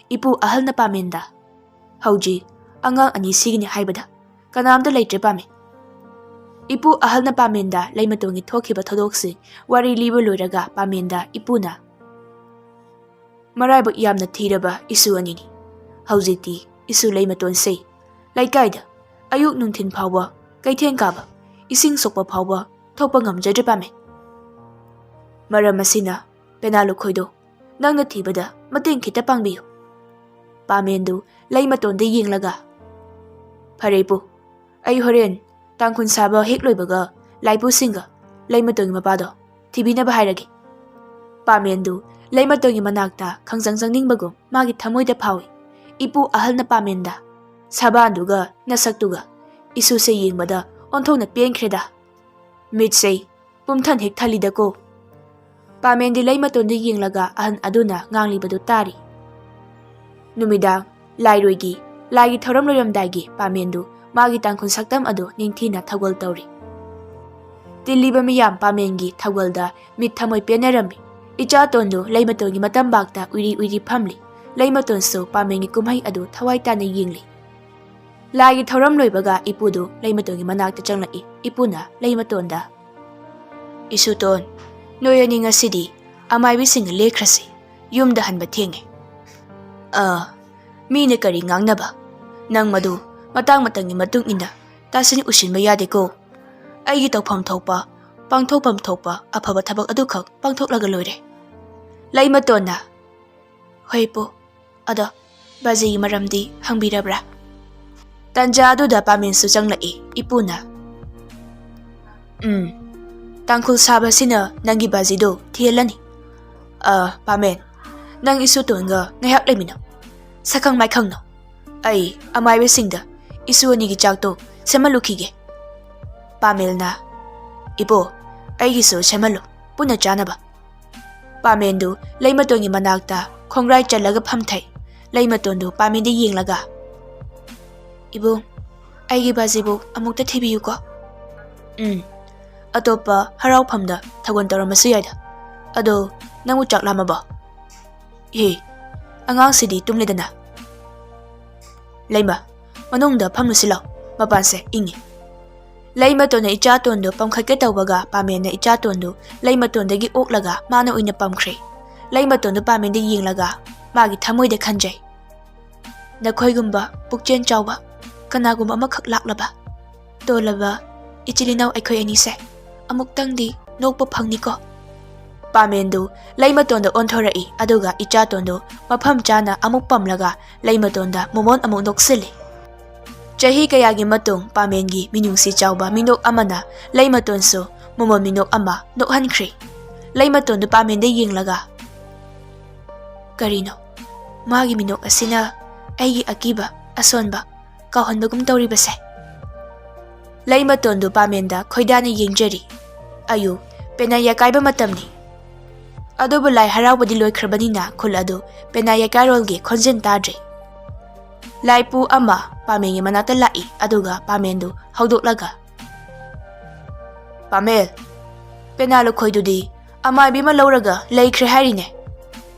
ꯏꯄꯨ ꯑꯍꯜꯅ ꯄꯥꯃꯦꯟꯗ, "ꯍꯧꯖꯤꯛ ꯑꯉꯥꯡ ꯑꯅꯤ ꯁꯤꯒꯤꯅꯤ ꯍꯥꯏꯕꯗ ꯀꯅꯥꯝꯇ ꯂꯩꯇ꯭ꯔꯦ ꯄꯥꯃꯦꯟ꯫" ꯏꯄꯨ ꯑꯍꯜꯅ ꯄꯥꯃꯦꯟꯗ ꯂꯩꯃꯇꯣꯟꯒꯤ ꯊꯣꯛꯈꯤꯕ ꯊꯧꯗꯣꯛꯁꯤꯡ ꯋꯥꯔꯤ ꯂꯤꯕ ꯂꯣꯏꯔꯒ ꯄꯥꯃꯦꯟꯗ ꯏꯄꯨꯅ, "ꯃꯔꯥꯏꯕꯛ ꯌꯥꯝꯅ ꯊꯤꯔꯕ ꯏꯁꯨ ꯑꯅꯤꯅꯤ꯫ ꯍꯧꯖꯤꯛꯇꯤ ꯏꯁꯨ ꯂꯩꯃꯇꯣꯟꯁꯦ ꯂꯩꯀꯥꯏꯗ ꯑꯌꯨꯛ ꯅꯨꯡꯊꯤꯟ ꯐꯥꯎꯕ ꯀꯩꯊꯦꯜ ꯀꯥꯕ, ꯏꯁꯤꯡ ꯁꯣꯛꯄ ꯐꯥꯎꯕ ꯊꯣꯛꯄ ꯉꯝꯖꯗ꯭ꯔꯦ ꯄꯥꯃꯦꯟ꯫ ꯃꯔꯝ ꯑꯁꯤꯅ ꯄꯦꯅꯥ ꯂꯨꯈꯣꯏꯗꯣ ꯅꯪꯅ ꯊꯤꯕꯗ ꯃꯇꯦꯡ ꯈꯤꯇ ꯄꯥꯡꯕꯤꯌꯨ꯫" ꯄꯥꯃꯦꯟꯗꯨ ꯂꯩꯃꯇꯣꯟꯗ ꯌꯦꯡꯂꯒ, "ꯐꯔꯦ ꯏꯄꯨ, ꯑꯩ ꯍꯣꯔꯦꯟ ꯇꯥꯡꯈꯨꯜ ꯁꯥꯕ ꯍꯦꯛ ꯂꯣꯏꯕꯒ ꯂꯥꯏꯄꯨꯁꯤꯡꯒ ꯂꯩꯃꯇꯣꯟꯒꯤ ꯃꯄꯥꯗꯣ ꯊꯤꯕꯤꯅꯕ ꯍꯥꯏꯔꯒꯦ꯫ ꯄꯥꯃꯦꯟꯗꯨ ꯂꯩꯃꯇꯣꯟꯒꯤ ꯃꯅꯥꯛꯇ ꯈꯪꯖꯪ ꯆꯪꯅꯤꯡꯕꯒꯨꯝ ꯃꯥꯒꯤ ꯊꯃꯣꯏꯗ ꯐꯥꯎꯏ꯫ ꯏꯄꯨ ꯑꯍꯜꯅ ꯄꯥꯃꯦꯟꯗ ꯁꯕꯥꯟꯗꯨꯒ ꯅꯁꯛꯇꯨꯒ ꯏꯁꯨꯁꯦ ꯌꯦꯡꯕꯗ ꯑꯣꯟꯊꯣꯛꯅ ꯄꯦꯟꯈ꯭ꯔꯦꯗ꯫ ꯃꯤꯠꯁꯦ ꯄꯨꯝꯊꯟ ꯍꯦꯛ ꯊꯜꯂꯤꯗꯀꯣ꯫ ꯄꯥꯃꯦꯟꯗꯤ ꯂꯩꯃꯇꯣꯟꯗ ꯌꯦꯡꯂꯒ ꯑꯍꯟ ꯑꯗꯨꯅ ꯉꯥꯡꯂꯤꯕꯗꯨ ꯇꯥꯔꯤ꯫ ꯅꯨꯃꯤꯗꯥꯡ ꯂꯥꯏꯔꯣꯏꯒꯤ, ꯂꯥꯏꯒꯤ ꯊꯧꯔꯝ ꯂꯣꯏꯔꯝꯗꯥꯏꯒꯤ ꯄꯥꯃꯦꯟꯗꯨ ꯃꯥꯒꯤ ꯇꯥꯡꯈꯨꯜ ꯁꯛꯇꯝ ꯑꯗꯨ ꯅꯤꯡꯊꯤꯅ ꯊꯧꯒꯜ ꯇꯧꯔꯤ꯫ ꯇꯤꯜꯂꯤꯕ ꯃꯤꯌꯥꯝ ꯄꯥꯃꯦꯟꯒꯤ ꯊꯧꯒꯜꯗ ꯃꯤꯠ ꯊꯃꯣꯏ ꯄꯦꯟꯅꯔꯝꯃꯤ꯫ ꯏꯆꯥꯇꯣꯟꯗꯨ ꯂꯩꯃꯇꯣꯟꯒꯤ ꯃꯇꯝꯕꯥꯛꯇ ꯎꯏꯔꯤ ꯎꯏꯔꯤ ꯐꯝꯂꯤ꯫ ꯂꯩꯃꯇꯣꯟꯁꯨ ꯄꯥꯃꯦꯟꯒꯤ ꯀꯨꯝꯍꯩ ꯑꯗꯨ ꯊꯋꯥꯏ ꯇꯥꯅ ꯌꯦꯡꯂꯤ꯫ ꯂꯥꯏꯒꯤ ꯊꯧꯔꯝ ꯂꯣꯏꯕꯒ ꯏꯄꯨꯗꯨ ꯂꯩꯃꯇꯣꯟꯒꯤ ꯃꯅꯥꯛꯇ ꯆꯪꯂꯛꯏ꯫ ꯏꯄꯨꯅ ꯂꯩꯃꯇꯣꯟꯗ, "ꯏꯁꯨꯇꯣꯟ, ꯅꯣꯏ ꯑꯅꯤ ꯉꯁꯤꯗꯤ ꯑꯃꯥꯏꯕꯤꯁꯤꯡꯒ ꯂꯦꯛꯈ꯭ꯔꯁꯤ, ꯌꯨꯝꯗ ꯍꯟꯕ ꯊꯦꯡꯉꯦ꯫" "ꯑ, ꯃꯤꯅ ꯀꯔꯤ ꯉꯥꯡꯅꯕ? ꯅꯪ ꯃꯗꯨ ꯃꯇꯥꯡ ꯃꯇꯝꯒꯤ ꯃꯇꯨꯡ ꯏꯟꯅ ꯇꯥꯁꯤꯟ ꯎꯁꯤꯟꯕ ꯌꯥꯗꯦꯀꯣ꯫ ꯑꯩꯒꯤ ꯇꯧꯐꯝ ꯊꯣꯛꯄ, ꯄꯥꯡꯊꯣꯛꯐꯝ ꯊꯣꯛꯄ ꯑꯐꯕ ꯊꯕꯛ ꯑꯗꯨꯈꯛ ꯄꯥꯡꯊꯣꯛꯂꯒ ꯂꯣꯏꯔꯦ꯫" ꯂꯩꯃꯇꯣꯟꯅ, "ꯍꯣꯏ ꯄꯨ, ꯑꯗꯣ ꯕꯥꯖꯤꯒꯤ ꯃꯔꯝꯗꯤ ꯍꯪꯕꯤꯔꯕ꯭ꯔꯥ?" ꯇꯟꯖꯥ ꯑꯗꯨꯗ ꯄꯥꯃꯦꯟꯁꯨ ꯆꯪꯂꯛꯏ꯫ ꯏꯄꯨꯅ, "ꯎꯝ, ꯇꯥꯡꯈꯨꯜ ꯁꯥꯕꯁꯤꯅ ꯅꯪꯒꯤ ꯕꯥꯖꯤꯗꯣ ꯊꯤꯍꯜꯂꯅꯤ꯫ ꯑ, ꯄꯥꯃꯦꯟ, ꯅꯪ ꯏꯁꯨꯇꯣꯟꯒ ꯉꯥꯏꯍꯥꯛ ꯂꯩꯃꯤꯟꯅꯧ꯫ ꯁꯛꯈꯪ ꯃꯥꯏꯈꯪꯅꯧ꯫ ꯑꯩ ꯑꯃꯥꯏꯕꯁꯤꯡꯗ ꯏꯁꯨ ꯑꯅꯤꯒꯤ ꯆꯥꯛꯇꯣ ꯁꯦꯝꯍꯜꯂꯨꯈꯤꯒꯦ꯫" ꯄꯥꯃꯦꯜꯅ, "ꯏꯕꯣ, ꯑꯩꯒꯤꯁꯨ ꯁꯦꯝꯍꯜꯂꯨ, ꯄꯨꯟꯅ ꯆꯥꯅꯕ꯫" ꯄꯥꯃꯦꯟꯗꯨ ꯂꯩꯃꯇꯣꯟꯒꯤ ꯃꯅꯥꯛꯇ ꯈꯣꯡꯒ꯭ꯔꯥꯏ ꯆꯜꯂꯒ ꯐꯝꯊꯩ꯫ ꯂꯩꯃꯇꯣꯟꯗꯨ ꯄꯥꯃꯦꯟꯗ ꯌꯦꯡꯂꯒ, "ꯏꯕꯨꯡ, ꯑꯩꯒꯤ ꯕꯥꯖꯤꯕꯨ ꯑꯃꯨꯛꯇ ꯊꯤꯕꯤꯌꯨꯀꯣ꯫" "ꯎꯝ, ꯑꯇꯣꯞꯄ ꯍꯔꯥꯎꯐꯝꯗ ꯊꯧꯒꯜ ꯇꯧꯔꯝꯕꯁꯨ ꯌꯥꯏꯗ꯫ ꯑꯗꯣ ꯅꯪꯕꯨ ꯆꯥꯛ ꯂꯥꯝꯃꯕꯣ?" "ꯏꯍꯦ, ꯑꯉꯥꯡꯁꯤꯗꯤ ꯇꯨꯝꯂꯦꯗꯅ꯫" "ꯂꯩꯃ, ꯃꯅꯨꯡꯗ ꯐꯝꯂꯨꯁꯤ ꯂꯥꯎ, ꯃꯄꯥꯟꯁꯦ ꯏꯪꯉꯤ꯫" ꯂꯩꯃꯇꯣꯟꯅ ꯏꯆꯥꯇꯣꯟꯗꯨ ꯄꯝꯈꯠꯀꯦ ꯇꯧꯕꯒ ꯄꯥꯃꯦꯟꯅ ꯏꯆꯥꯇꯣꯟꯗꯨ ꯂꯩꯃꯇꯣꯟꯗꯒꯤ ꯑꯣꯛꯂꯒ ꯃꯥꯅ ꯑꯣꯏꯅ ꯄꯝꯈ꯭ꯔꯦ꯫ ꯂꯩꯃꯇꯣꯟꯗꯨ ꯄꯥꯃꯦꯟꯗ ꯌꯦꯡꯂꯒ ꯃꯥꯒꯤ ꯊꯃꯣꯏꯗ ꯈꯟꯖꯩ, "ꯅꯈꯣꯏꯒꯨꯝꯕ ꯄꯨꯛꯆꯦꯜ ꯆꯥꯎꯕ ꯀꯅꯥꯒꯨꯝꯕ ꯑꯃꯈꯛ ꯂꯥꯛꯂꯕ, ꯇꯣꯜꯂꯕ ꯏꯆꯤꯜ ꯏꯅꯥꯎ ꯑꯩꯈꯣꯏ ꯑꯅꯤꯁꯦ ꯑꯃꯨꯛꯇꯪꯗꯤ ꯅꯣꯛꯄ ꯐꯪꯅꯤꯀꯣ꯫" ꯄꯥꯃꯦꯟꯗꯨ ꯂꯩꯃꯇꯣꯟꯗ ꯑꯣꯟꯊꯣꯔꯛꯏ, ꯑꯗꯨꯒ ꯏꯆꯥꯇꯣꯟꯗꯨ ꯃꯐꯝ ꯆꯥꯅ ꯑꯃꯨꯛ ꯄꯝꯂꯒ ꯂꯩꯃꯇꯣꯟꯗ ꯃꯣꯃꯣꯟ ꯑꯃꯨꯛ ꯅꯣꯛꯁꯤꯜꯂꯤ꯫ ꯆꯍꯤ ꯀꯌꯥꯒꯤ ꯃꯇꯨꯡ ꯄꯥꯃꯦꯟꯒꯤ ꯃꯤꯅꯨꯡꯁꯤ ꯆꯥꯎꯕ ꯃꯤꯅꯣꯛ ꯑꯃꯅ ꯂꯩꯃꯇꯣꯟꯁꯨ ꯃꯣꯃꯣꯟ ꯃꯤꯅꯣꯛ ꯑꯃ ꯅꯣꯛꯍꯟꯈ꯭ꯔꯦ꯫ ꯂꯩꯃꯇꯣꯟꯗꯨ ꯄꯥꯃꯦꯟꯗ ꯌꯦꯡꯂꯒ, "ꯀꯔꯤꯅꯣ? ꯃꯥꯒꯤ ꯃꯤꯅꯣꯛ ꯑꯁꯤꯅ ꯑꯩꯒꯤ ꯑꯀꯤꯕ, ꯑꯁꯣꯟꯕ ꯀꯥꯎꯍꯟꯕꯒꯨꯝ ꯇꯧꯔꯤꯕꯁꯦ?" ꯂꯩꯃꯇꯣꯟꯗꯨ ꯄꯥꯃꯦꯟꯗ ꯈꯣꯏꯗꯥꯅ ꯌꯦꯡꯖꯔꯤ꯫ ꯑꯌꯨꯛ, ꯄꯦꯅꯥ ꯌꯥꯀꯥꯏꯕ ꯃꯇꯝꯅꯤ꯫ ꯑꯗꯨꯕꯨ ꯂꯥꯏ ꯍꯔꯥꯎꯕꯗꯤ ꯂꯣꯏꯈ꯭ꯔꯕꯅꯤꯅ ꯈꯨꯜ ꯑꯗꯨ ꯄꯦꯅꯥ ꯌꯥꯀꯥꯏꯔꯣꯜꯒꯤ ꯈꯣꯟꯖꯦꯜ ꯇꯥꯗ꯭ꯔꯦ꯫ ꯂꯥꯏꯄꯨ ꯑꯃ ꯄꯥꯃꯦꯟꯒꯤ ꯃꯅꯥꯛꯇ ꯂꯥꯛꯏ, ꯑꯗꯨꯒ ꯄꯥꯃꯦꯟꯗꯨ ꯍꯧꯗꯣꯛꯂꯒ, "ꯄꯥꯃꯦꯜ, ꯄꯦꯅꯥ ꯂꯨꯈꯣꯏꯗꯨꯗꯤ ꯑꯃꯥꯏꯕꯤ ꯑꯃ ꯂꯧꯔꯒ ꯂꯩꯈ꯭ꯔꯦ ꯍꯥꯏꯔꯤꯅꯦ?"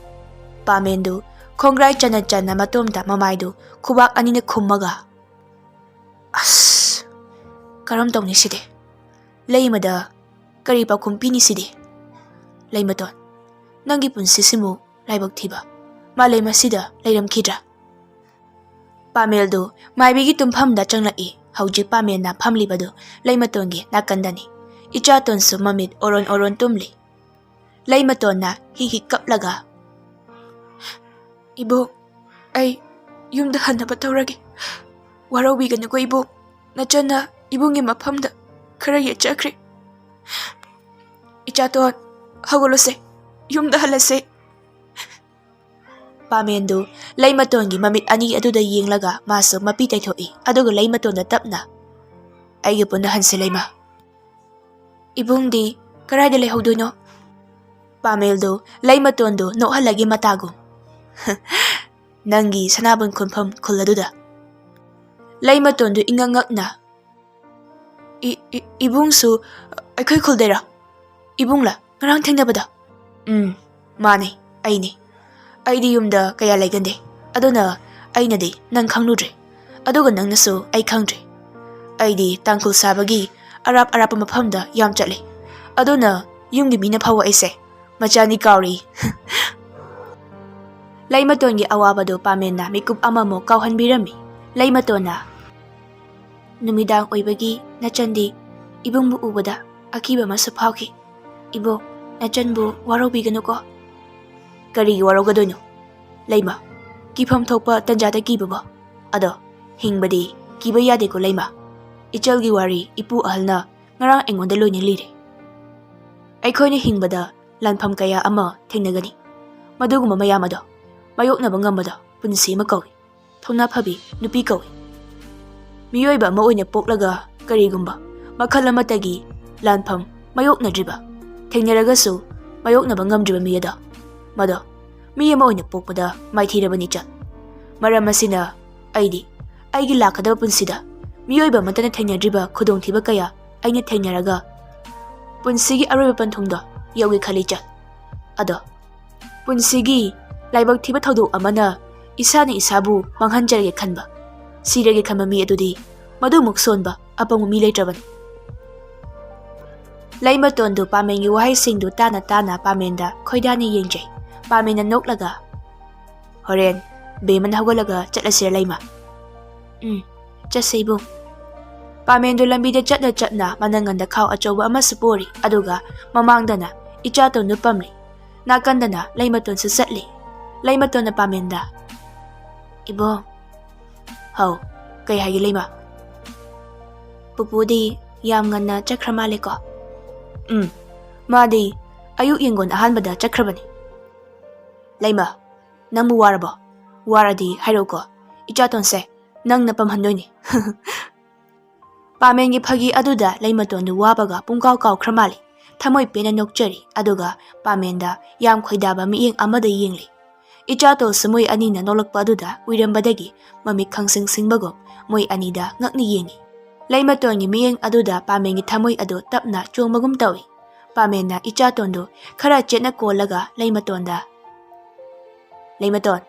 ꯄꯥꯃꯦꯟꯗꯨ ꯈꯣꯡꯒ꯭ꯔꯥꯏ ꯆꯅ ꯆꯅ ꯃꯇꯣꯝꯇ ꯃꯃꯥꯏꯗꯨ ꯈꯨꯕꯥꯛ ꯑꯅꯤꯅ ꯈꯨꯝꯃꯒ, "ꯑꯁ, ꯀꯔꯝ ꯇꯧꯅꯤ ꯁꯤꯗꯤ? ꯂꯩꯃꯗ ꯀꯔꯤ ꯄꯥꯎꯈꯨꯝ ꯄꯤꯅꯤ ꯁꯤꯗꯤ? ꯂꯩꯃꯇꯣꯟ, ꯅꯪꯒꯤ ꯄꯨꯟꯁꯤꯁꯤꯃꯨ ꯂꯥꯏꯕꯛ ꯊꯤꯕ ꯃꯥꯂꯦꯝ ꯑꯁꯤꯗ ꯂꯩꯔꯝꯈꯤꯗ꯭ꯔꯥ?" ꯄꯥꯃꯦꯜꯗꯨ ꯃꯥꯏꯕꯤꯒꯤ ꯇꯨꯝꯐꯝꯗ ꯆꯪꯂꯛꯏ꯫ ꯍꯧꯖꯤꯛ ꯄꯥꯃꯦꯜꯅ ꯐꯝꯂꯤꯕꯗꯨ ꯂꯩꯃꯇꯣꯟꯒꯤ ꯅꯥꯀꯟꯗꯅꯤ꯫ ꯏꯆꯥꯇꯣꯟꯁꯨ ꯃꯃꯤꯠ ꯑꯣꯔꯣꯟ ꯑꯣꯔꯣꯟ ꯇꯨꯝꯂꯤ꯫ ꯂꯩꯃꯇꯣꯟꯅ ꯍꯤꯛ ꯍꯤꯛ ꯀꯞꯂꯒ, "ꯏꯕꯣꯛ, ꯑꯩ ꯌꯨꯝꯗ ꯍꯟꯅꯕ ꯇꯧꯔꯒꯦ꯫ ꯋꯥꯔꯧꯕꯤꯒꯅꯨꯀꯣ ꯏꯕꯣꯛ, ꯅꯆꯟꯅ ꯏꯕꯨꯡꯒꯤ ꯃꯐꯝꯗ ꯈꯔ ꯌꯦꯠꯆꯈ꯭ꯔꯦ꯫ ꯏꯆꯥꯇꯣꯟ, ꯍꯧꯒꯠꯂꯁꯦ, ꯌꯨꯝꯗ ꯍꯜꯂꯁꯦ꯫" ꯄꯥꯃꯦꯟꯗꯨ ꯂꯩꯃꯇꯣꯟꯒꯤ ꯃꯃꯤꯠ ꯑꯅꯤ ꯑꯗꯨꯗ ꯌꯦꯡꯂꯒ ꯃꯥꯁꯨ ꯃꯄꯤ ꯇꯩꯊꯣꯛꯏ, ꯑꯗꯨꯒ ꯂꯩꯃꯇꯣꯟꯗ ꯇꯞꯅ, "ꯑꯩꯒ ꯄꯨꯟꯅ ꯍꯟꯁꯤ ꯂꯩꯃ꯫" "ꯏꯕꯨꯡꯗꯤ ꯀꯗꯥꯏꯗ ꯂꯩꯍꯧꯗꯣꯏꯅꯣ?" ꯄꯥꯃꯦꯜꯗꯨ ꯂꯩꯃꯇꯣꯟꯗꯨ ꯅꯣꯛꯍꯜꯂꯒꯦ ꯃꯇꯥꯒꯨꯝ, "ꯅꯪꯒꯤ ꯁꯅꯥꯕꯨꯟ ꯈꯨꯟꯐꯝ ꯈꯨꯜ ꯑꯗꯨꯗ꯫" ꯂꯩꯃꯇꯣꯟꯗꯨ ꯏꯉꯛ ꯉꯛꯅ, "ꯏ-, ꯏ-, ꯏꯕꯨꯡꯁꯨ ꯑꯩꯈꯣꯏ ꯈꯨꯜꯗꯩꯔꯥ? ꯏꯕꯨꯡꯂ ꯉꯔꯥꯡ ꯊꯦꯡꯅꯕꯗꯣ?" "ꯎꯝ, ꯃꯥꯅꯦ, ꯑꯩꯅꯦ꯫ ꯑꯩꯗꯤ ꯌꯨꯝꯗ ꯀꯌꯥ ꯂꯩꯒꯟꯗꯦ, ꯑꯗꯨꯅ ꯑꯩꯅꯗꯤ ꯅꯪ ꯈꯪꯂꯨꯗ꯭ꯔꯦ, ꯑꯗꯨꯒ ꯅꯪꯅꯁꯨ ꯑꯩ ꯈꯪꯗ꯭ꯔꯦ꯫ ꯑꯩꯗꯤ ꯇꯥꯡꯈꯨꯜ ꯁꯥꯕꯒꯤ ꯑꯔꯥꯞ ꯑꯔꯥꯞꯄ ꯃꯐꯝꯗ ꯌꯥꯝ ꯆꯠꯂꯤ, ꯑꯗꯨꯅ ꯌꯨꯝꯒꯤ ꯃꯤꯅ ꯐꯥꯎꯕ ꯑꯩꯁꯦ ꯃꯆꯥꯅꯤ ꯀꯥꯎꯔꯤ꯫" ꯂꯩꯃꯇꯣꯟꯒꯤ ꯑꯋꯥꯕꯗꯨ ꯄꯥꯃꯦꯟꯅ ꯃꯤꯀꯨꯞ ꯑꯃꯃꯨꯛ ꯀꯥꯎꯍꯟꯕꯤꯔꯝꯃꯤ꯫ ꯂꯩꯃꯇꯣꯟꯅ, "ꯅꯨꯃꯤꯗꯥꯡ ꯑꯣꯏꯕꯒꯤ ꯅꯆꯟꯗꯤ ꯏꯕꯨꯡꯕꯨ ꯎꯕꯗ ꯑꯀꯤꯕ ꯑꯃꯁꯨ ꯐꯥꯎꯈꯤ꯫ ꯏꯕꯣꯛ, ꯅꯆꯟꯕꯨ ꯋꯥꯔꯧꯕꯤꯒꯅꯨꯀꯣ꯫" "ꯀꯔꯤꯒꯤ ꯋꯥꯔꯧꯒꯗꯣꯏꯅꯣ ꯂꯩꯃ? ꯀꯤꯐꯝ ꯊꯣꯛꯄ ꯇꯟꯖꯥꯗ ꯀꯤꯕꯕꯣ? ꯑꯗꯣ ꯍꯤꯡꯕꯗꯤ ꯀꯤꯕ ꯌꯥꯗꯦꯀꯣ ꯂꯩꯃ꯫ ꯏꯆꯜꯒꯤ ꯋꯥꯔꯤ ꯏꯄꯨ ꯑꯍꯜꯅ ꯉꯔꯥꯡ ꯑꯩꯉꯣꯟꯗ ꯂꯣꯏꯅ ꯂꯤꯔꯦ꯫ ꯑꯩꯈꯣꯏꯅ ꯍꯤꯡꯕꯗ ꯂꯥꯟꯐꯝ ꯀꯌꯥ ꯑꯃ ꯊꯦꯡꯅꯒꯅꯤ꯫ ꯃꯗꯨꯒꯨꯝꯕ ꯃꯌꯥꯝ ꯑꯗꯣ ꯃꯥꯌꯣꯛꯅꯕ ꯉꯝꯕꯗꯣ ꯄꯨꯟꯁꯤ ꯑꯃ ꯀꯧꯏ꯫ ꯊꯧꯅꯥ ꯐꯕꯤ ꯅꯨꯄꯤ ꯀꯧꯏ꯫ ꯃꯤꯑꯣꯏꯕ ꯑꯃ ꯑꯣꯏꯅ ꯄꯣꯛꯂꯒ ꯀꯔꯤꯒꯨꯝꯕ ꯃꯈꯜ ꯑꯃꯠꯇꯒꯤ ꯂꯥꯟꯐꯝ ꯃꯥꯌꯣꯛꯅꯗ꯭ꯔꯤꯕ, ꯊꯦꯡꯅꯔꯒꯁꯨ ꯃꯥꯌꯣꯛꯅꯕ ꯉꯝꯗ꯭ꯔꯤꯕ ꯃꯤ ꯑꯗꯣ, ꯃꯗꯣ ꯃꯤ ꯑꯃ ꯑꯣꯏꯅ ꯄꯣꯛꯄꯗ ꯃꯥꯏꯊꯤꯔꯕꯅꯤ ꯆꯠ꯫ ꯃꯔꯝ ꯑꯁꯤꯅ ꯑꯩꯗꯤ ꯑꯩꯒꯤ ꯂꯥꯛꯀꯗꯕ ꯄꯨꯟꯁꯤꯗ ꯃꯤꯑꯣꯏꯕ ꯑꯃꯠꯇꯅ ꯊꯦꯡꯅꯗ꯭ꯔꯤꯕ ꯈꯨꯗꯣꯡꯊꯤꯕ ꯀꯌꯥ ꯑꯩꯅ ꯊꯦꯡꯅꯔꯒ ꯄꯨꯟꯁꯤꯒꯤ ꯑꯔꯣꯏꯕ ꯄꯟꯊꯨꯡꯗꯣ ꯌꯧꯒꯦ ꯈꯜꯂꯤ ꯆꯠ꯫ ꯑꯗꯣ ꯄꯨꯟꯁꯤꯒꯤ ꯂꯥꯏꯕꯛ ꯊꯤꯕ ꯊꯧꯗꯣꯛ ꯑꯃꯅ ꯏꯁꯥꯅ ꯏꯁꯥꯕꯨ ꯃꯥꯡꯍꯟꯖꯔꯒꯦ ꯈꯟꯕ, ꯁꯤꯔꯒꯦ ꯈꯟꯕ ꯃꯤ ꯑꯗꯨꯗꯤ ꯃꯗꯨꯃꯨꯛ ꯁꯣꯟꯕ ꯑꯄꯪꯕ ꯃꯤ ꯂꯩꯇ꯭ꯔꯕꯅꯤ꯫ ꯂꯩꯃꯇꯣꯟꯗꯨ ꯄꯥꯃꯦꯟꯒꯤ ꯋꯥꯍꯩꯁꯤꯡꯗꯨ ꯇꯥꯅ ꯇꯥꯅ ꯄꯥꯃꯦꯟꯗ ꯈꯣꯏꯗꯥꯅ ꯌꯦꯡꯖꯩ꯫ ꯄꯥꯃꯦꯟꯅ ꯅꯣꯛꯂꯒ, "ꯍꯣꯔꯦꯟ ꯕꯦꯝꯃꯅ ꯍꯧꯒꯠꯂꯒ ꯆꯠꯂꯁꯤꯔ ꯂꯩꯃ?" "ꯎꯝ, ꯆꯠꯁꯦ ꯏꯕꯨꯡ꯫" ꯄꯥꯃꯦꯟꯗꯨ ꯂꯝꯕꯤꯗ ꯆꯠꯅ ꯆꯠꯅ ꯃꯅꯪꯒꯟꯗ ꯈꯥꯎ ꯑꯆꯧꯕ ꯑꯃꯁꯨ ꯄꯣꯔꯤ, ꯑꯗꯨꯒ ꯃꯃꯥꯡꯗꯅ ꯏꯆꯥꯇꯣꯟꯗꯨ ꯄꯝꯂꯤ, ꯅꯥꯀꯟꯗꯅ ꯂꯩꯃꯇꯣꯟꯁꯨ ꯆꯠꯂꯤ꯫ ꯂꯩꯃꯇꯣꯟꯅ ꯄꯥꯃꯦꯟꯗ, "ꯏꯕꯨꯡ꯫" "ꯍꯥꯎ, ꯀꯩ ꯍꯥꯏꯒꯦ ꯂꯩꯃ?" "ꯄꯨꯄꯨꯗꯤ ꯌꯥꯝ ꯉꯟꯅ ꯆꯠꯈ꯭ꯔ ꯃꯥꯜꯂꯦꯀꯣ?" "ꯎꯝ, ꯃꯥꯗꯤ ꯑꯌꯨꯛ ꯌꯦꯡꯒꯣꯟ ꯑꯍꯥꯟꯕꯗ ꯆꯠꯈ꯭ꯔꯕꯅꯤ꯫" "ꯂꯩꯃ, ꯅꯪꯕꯨ ꯋꯥꯔꯕꯣ? ꯋꯥꯔꯗꯤ ꯍꯥꯏꯔꯛꯎꯀꯣ, ꯏꯆꯥꯇꯣꯟꯁꯦ ꯅꯪꯅ ꯄꯝꯍꯟꯗꯣꯏꯅꯤ꯫" ꯄꯥꯃꯦꯟꯒꯤ ꯐꯥꯒꯤ ꯑꯗꯨꯗ ꯂꯩꯃꯇꯣꯟꯗꯨ ꯋꯥꯕꯒ ꯄꯨꯡꯀꯥꯎ ꯀꯥꯎꯈ꯭ꯔ ꯃꯥꯜꯂꯤ꯫ ꯊꯃꯣꯏ ꯄꯦꯟꯅ ꯅꯣꯛꯆꯔꯤ, ꯑꯗꯨꯒ ꯄꯥꯃꯦꯟꯗ ꯌꯥꯝ ꯈꯣꯏꯗꯥꯕ ꯃꯤꯠꯌꯦꯡ ꯑꯃꯗ ꯌꯦꯡꯂꯤ꯫ ꯏꯆꯥꯇꯣꯟꯁꯨ ꯃꯣꯏ ꯑꯅꯤꯅ ꯅꯣꯛꯂꯛꯄ ꯑꯗꯨꯗ ꯎꯏꯔꯝꯕꯗꯒꯤ ꯃꯃꯤꯠ ꯈꯪꯁꯤꯡ ꯁꯤꯡꯕꯒꯨꯝ ꯃꯣꯏ ꯑꯅꯤꯗ ꯉꯛꯅ ꯌꯦꯡꯉꯤ꯫ ꯂꯩꯃꯇꯣꯟꯒꯤ ꯃꯤꯠꯌꯦꯡ ꯑꯗꯨꯗ ꯄꯥꯃꯦꯟꯒꯤ ꯊꯃꯣꯏ ꯑꯗꯨ ꯇꯞꯅ ꯆꯣꯡꯕꯒꯨꯝ ꯇꯧꯏ꯫ ꯄꯥꯃꯦꯟꯅ ꯏꯆꯥꯇꯣꯟꯗꯨ ꯈꯔ ꯆꯦꯠꯅ ꯀꯣꯜꯂꯒ ꯂꯩꯃꯇꯣꯟꯗ, "ꯂꯩꯃꯇꯣꯟ,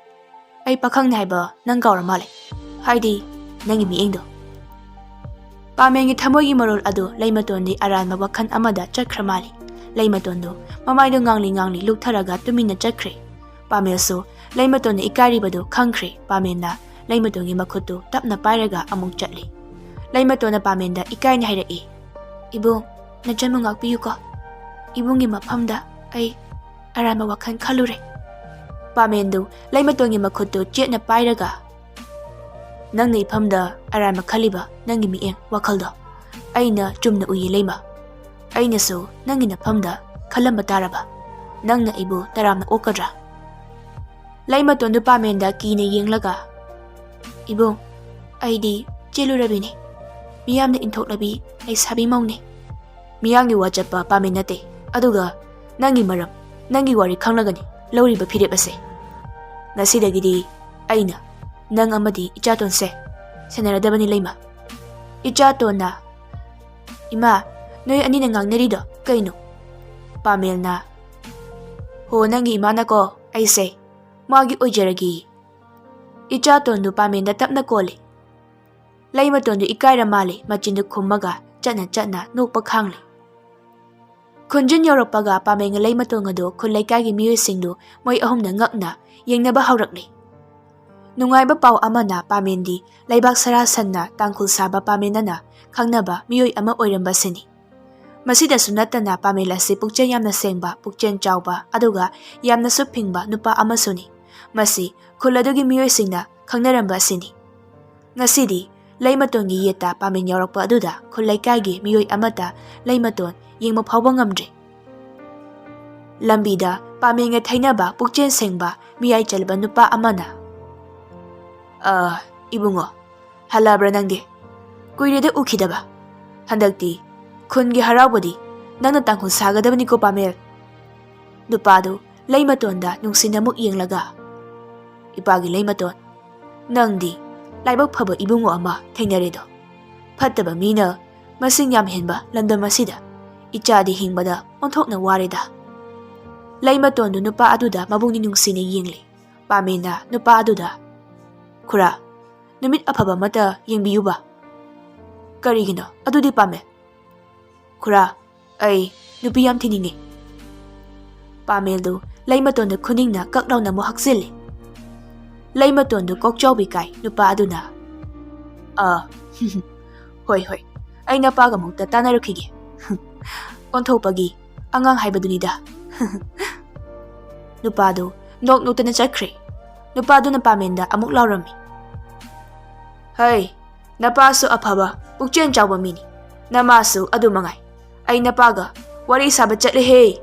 ꯑꯩ ꯄꯥꯈꯪꯅꯤ ꯍꯥꯏꯕ ꯅꯪ ꯀꯥꯎꯔ ꯃꯥꯜꯂꯦ, ꯍꯥꯏꯗꯤ ꯅꯪꯒꯤ ꯃꯤꯠꯌꯦꯡꯗꯣ꯫" ꯄꯥꯃꯦꯟꯒꯤ ꯊꯃꯣꯏꯒꯤ ꯃꯔꯣꯜ ꯑꯗꯨ ꯂꯩꯃꯇꯣꯟꯗꯤ ꯑꯔꯥꯟꯕ ꯋꯥꯈꯜ ꯑꯃꯗ ꯆꯠꯈ꯭ꯔ ꯃꯥꯜꯂꯤ꯫ ꯂꯩꯃꯇꯣꯟꯗꯨ ꯃꯃꯥꯏꯗꯨ ꯉꯥꯡꯂꯤ ꯉꯥꯡꯂꯤ ꯂꯨꯛꯊꯔꯒ ꯇꯨꯃꯤꯟꯅ ꯆꯠꯈ꯭ꯔꯦ꯫ ꯄꯥꯃꯦꯟꯁꯨ ꯂꯩꯃꯇꯣꯟꯅ ꯏꯀꯥꯏꯔꯤꯕꯗꯨ ꯈꯪꯈ꯭ꯔꯦ꯫ ꯄꯥꯃꯦꯟꯅ ꯂꯩꯃꯇꯣꯟꯒꯤ ꯃꯈꯨꯠꯇꯨ ꯇꯞꯅ ꯄꯥꯏꯔꯒ ꯑꯃꯨꯛ ꯆꯠꯂꯤ꯫ ꯂꯩꯃꯇꯣꯟꯅ ꯄꯥꯃꯦꯟꯗ ꯏꯀꯥꯏꯅ ꯍꯥꯏꯔꯛꯏ, "ꯏꯕꯨꯡ, ꯅꯆꯟꯕꯨ ꯉꯥꯛꯄꯤꯌꯨꯀꯣ꯫ ꯏꯕꯨꯡꯒꯤ ꯃꯐꯝꯗ ꯑꯩ ꯑꯔꯥꯟꯕ ꯋꯥꯈꯜ ꯈꯜꯂꯨꯔꯦ꯫" ꯄꯥꯃꯦꯟꯗꯨ ꯂꯩꯃꯇꯣꯟꯒꯤ ꯃꯈꯨꯠꯇꯨ ꯆꯦꯠꯅ ꯄꯥꯏꯔꯒ, "ꯅꯪꯅ ꯏꯐꯝꯗ ꯑꯔꯥꯟꯕ ꯈꯜꯂꯤꯕ ꯅꯪꯒꯤ ꯃꯤꯠꯌꯦꯡ ꯋꯥꯈꯜꯗꯣ ꯑꯩꯅ ꯆꯨꯝꯅ ꯎꯏꯌꯦ ꯂꯩꯃ꯫ ꯑꯩꯅꯁꯨ ꯅꯪꯒꯤ ꯅꯐꯝꯗ ꯈꯜꯂꯝꯕ ꯇꯥꯔꯕ? ꯅꯪꯅ ꯑꯩꯕꯨ ꯇꯔꯥꯝꯅ ꯑꯣꯛꯀꯗ꯭ꯔꯥ? ꯂꯩꯃꯇꯣꯟꯗꯨ ꯄꯥꯃꯦꯟꯗ ꯀꯤꯅ ꯌꯦꯡꯂꯒ, "ꯏꯕꯨꯡ, ꯑꯩꯗꯤ ꯆꯦꯜꯂꯨꯔꯕꯤꯅꯤ꯫ ꯃꯤꯌꯥꯝꯅ ꯏꯟꯊꯣꯛꯂꯕꯤ ꯂꯩꯁꯥꯕꯤ ꯃꯧꯅꯤ꯫ ꯃꯤꯌꯥꯝꯒꯤ ꯋꯥ ꯆꯠꯄ ꯄꯥꯃꯦꯟ ꯅꯠꯇꯦ꯫ ꯑꯗꯨꯒ ꯅꯪꯒꯤ ꯃꯔꯝ, ꯅꯪꯒꯤ ꯋꯥꯔꯤ ꯈꯪꯂꯒꯅꯤ ꯂꯧꯔꯤꯕ ꯐꯤꯔꯦꯞ ꯑꯁꯦ꯫ ꯉꯁꯤꯗꯒꯤꯗꯤ ꯑꯩꯅ ꯅꯪ ꯑꯃꯗꯤ ꯏꯆꯥꯇꯣꯟꯁꯦ ꯁꯦꯟꯅꯔꯗꯕꯅꯤ ꯂꯩꯃ꯫" ꯏꯆꯥꯇꯣꯟꯅ, "ꯏꯃꯥ, ꯅꯣꯏ ꯑꯅꯤꯅ ꯉꯥꯡꯅꯔꯤꯗꯣ ꯀꯩꯅꯣ?" ꯄꯥꯃꯦꯜꯅ, "ꯍꯣ, ꯅꯪꯒꯤ ꯏꯃꯥꯅꯀꯣ ꯑꯩꯁꯦ ꯃꯥꯒꯤ ꯑꯣꯏꯖꯔꯒꯦ꯫" ꯏꯆꯥꯇꯣꯟꯗꯨ ꯄꯥꯃꯦꯟꯗ ꯇꯞꯅ ꯀꯣꯜꯂꯤ꯫ ꯂꯩꯃꯇꯣꯟꯗꯨ ꯏꯀꯥꯏꯔ ꯃꯥꯜꯂꯤ, ꯃꯆꯤꯟꯗꯨ ꯈꯨꯝꯃꯒ ꯆꯠꯅ ꯆꯠꯅ ꯅꯣꯛꯄ ꯈꯥꯡꯂꯤ꯫ ꯈꯨꯟꯖꯤꯟ ꯌꯧꯔꯛꯄꯒ ꯄꯥꯃꯦꯟꯒ ꯂꯩꯃꯇꯣꯟ ꯑꯗꯨ ꯈꯨꯜ ꯂꯩꯀꯥꯏꯒꯤ ꯃꯤꯑꯣꯏꯁꯤꯡꯗꯨ ꯃꯣꯏ ꯑꯍꯨꯝꯅ ꯉꯛꯅ ꯌꯦꯡꯅꯕ ꯍꯧꯔꯛꯂꯤ꯫ ꯅꯨꯡꯉꯥꯏꯕ ꯄꯥꯎ ꯑꯃꯅ ꯄꯥꯃꯦꯟꯗꯤ ꯂꯩꯕꯥꯛ ꯁꯔꯥ ꯁꯟꯅ ꯇꯥꯡꯈꯨꯜ ꯁꯥꯕ ꯄꯥꯃꯦꯟꯅ ꯈꯪꯅꯕ ꯃꯤꯑꯣꯏ ꯑꯃ ꯑꯣꯏꯔꯝꯕꯁꯤꯅꯤ꯫ ꯃꯁꯤꯗꯁꯨ ꯅꯠꯇꯅ ꯄꯥꯃꯦꯜ ꯑꯁꯤ ꯄꯨꯛꯆꯦꯜ ꯌꯥꯝꯅ ꯁꯦꯡꯕ, ꯄꯨꯛꯆꯦꯜ ꯆꯥꯎꯕ, ꯑꯗꯨꯒ ꯌꯥꯝꯅꯁꯨ ꯐꯤꯡꯕ ꯅꯨꯄꯥ ꯑꯃꯁꯨꯅꯤ꯫ ꯃꯁꯤ ꯈꯨꯜ ꯑꯗꯨꯒꯤ ꯃꯤꯑꯣꯏꯁꯤꯡꯅ ꯈꯪꯅꯔꯝꯕ ꯑꯁꯤꯅꯤ꯫ ꯉꯁꯤꯗꯤ ꯂꯩꯃꯇꯣꯟꯒꯤ ꯌꯦꯠꯇ ꯄꯥꯃꯦꯟ ꯌꯥꯎꯔꯛꯄ ꯑꯗꯨꯗ ꯈꯨꯜ ꯂꯩꯀꯥꯏꯒꯤ ꯃꯤꯑꯣꯏ ꯑꯃꯠꯇ ꯂꯩꯃꯇꯣꯟ ꯌꯦꯡꯕ ꯐꯥꯎꯕ ꯉꯝꯗ꯭ꯔꯦ꯫ ꯂꯝꯕꯤꯗ ꯄꯥꯃꯦꯟꯒ ꯊꯩꯅꯕ ꯄꯨꯛꯆꯦꯜ ꯁꯦꯡꯕ ꯃꯤꯌꯥꯏ ꯆꯜꯂꯕ ꯅꯨꯄꯥ ꯑꯃꯅ, "ꯑ, ꯏꯕꯨꯡꯉꯣ, ꯍꯜꯂꯛꯑꯕ꯭ꯔꯥ ꯅꯪꯗꯤ? ꯀꯨꯏꯔꯦꯗ ꯎꯈꯤꯗꯕ꯫ ꯍꯟꯗꯛꯇꯤ ꯈꯨꯟꯒꯤ ꯍꯔꯥꯎꯕꯗꯤ ꯅꯪꯅ ꯇꯥꯡꯈꯨꯜ ꯁꯥꯒꯗꯕꯅꯤꯀꯣ ꯄꯥꯃꯦꯜ꯫" ꯅꯨꯄꯥꯗꯨ ꯂꯩꯃꯇꯣꯟꯗ ꯅꯨꯡꯁꯤꯅ ꯑꯃꯨꯛ ꯌꯦꯡꯂꯒ, "ꯏꯄꯥꯒꯤ ꯂꯩꯃꯇꯣꯟ, ꯅꯪꯗꯤ ꯂꯥꯏꯕꯛ ꯐꯕ ꯏꯕꯨꯡꯉꯣ ꯑꯃ ꯊꯦꯡꯅꯔꯦꯗꯣ꯫ ꯐꯠꯇꯕ ꯃꯤꯅ ꯃꯁꯤꯡ ꯌꯥꯝ ꯍꯦꯟꯕ ꯂꯝꯗꯝ ꯑꯁꯤꯗ ꯏꯆꯥꯗꯤ ꯍꯤꯡꯕꯗ ꯑꯣꯟꯊꯣꯛꯅ ꯋꯥꯔꯦꯗ꯫" ꯂꯩꯃꯇꯣꯟꯗꯨ ꯅꯨꯄꯥ ꯑꯗꯨꯗ ꯃꯕꯨꯛꯅꯤꯡ ꯅꯨꯡꯁꯤꯅ ꯌꯦꯡꯂꯤ꯫ ꯄꯥꯃꯦꯟꯅ ꯅꯨꯄꯥ ꯑꯗꯨꯗ, "ꯈꯨꯔꯥ, ꯅꯨꯃꯤꯠ ꯑꯐꯕ ꯑꯃꯠꯇ ꯌꯦꯡꯕꯤꯌꯨꯕ꯫" "ꯀꯔꯤꯒꯤꯅꯣ ꯑꯗꯨꯗꯤ ꯄꯥꯃꯦꯟ?" "ꯈꯨꯔꯥ, ꯑꯩ ꯅꯨꯄꯤ ꯌꯥꯝ ꯊꯤꯅꯤꯡꯉꯤ꯫" ꯄꯥꯃꯦꯜꯗꯨ ꯂꯩꯃꯇꯣꯟꯗ ꯈꯨꯅꯤꯡꯅ ꯀꯛ ꯂꯥꯎꯅ ꯑꯃꯨꯛ ꯍꯛꯆꯤꯜꯂꯤ꯫ ꯂꯩꯃꯇꯣꯟꯗꯨ ꯀꯣꯛꯆꯥꯎꯕꯤ ꯀꯥꯏ ꯅꯨꯄꯥ ꯑꯗꯨꯅ, "ꯑꯥ, ꯍꯣꯏ, ꯍꯣꯏ, ꯑꯩ ꯅꯄꯥꯒ ꯑꯃꯨꯛꯇ ꯇꯥꯟꯅꯔꯨꯈꯤꯒꯦ꯫" ꯑꯣꯟꯊꯣꯛꯄꯒꯤ ꯑꯉꯥꯡ ꯍꯥꯏꯕꯗꯨꯅꯤꯗ꯫ ꯅꯨꯄꯥꯗꯨ ꯅꯣꯛ ꯅꯣꯛꯇꯅ ꯆꯠꯈ꯭ꯔꯦ꯫ ꯅꯨꯄꯥꯗꯨꯅ ꯄꯥꯃꯦꯟꯗ ꯑꯃꯨꯛ ꯂꯥꯎꯔꯝꯃꯤ, "ꯍꯩ, ꯅꯄꯥꯁꯨ ꯑꯐꯕ ꯄꯨꯛꯆꯦꯜ ꯆꯥꯎꯕ ꯃꯤꯅꯤ, ꯅꯃꯥꯁꯨ ꯑꯗꯨ ꯃꯉꯥꯏ꯫ ꯑꯩ ꯅꯄꯥꯒ ꯋꯥꯔꯤ ꯁꯥꯕ ꯆꯠꯂꯦꯍꯦ!"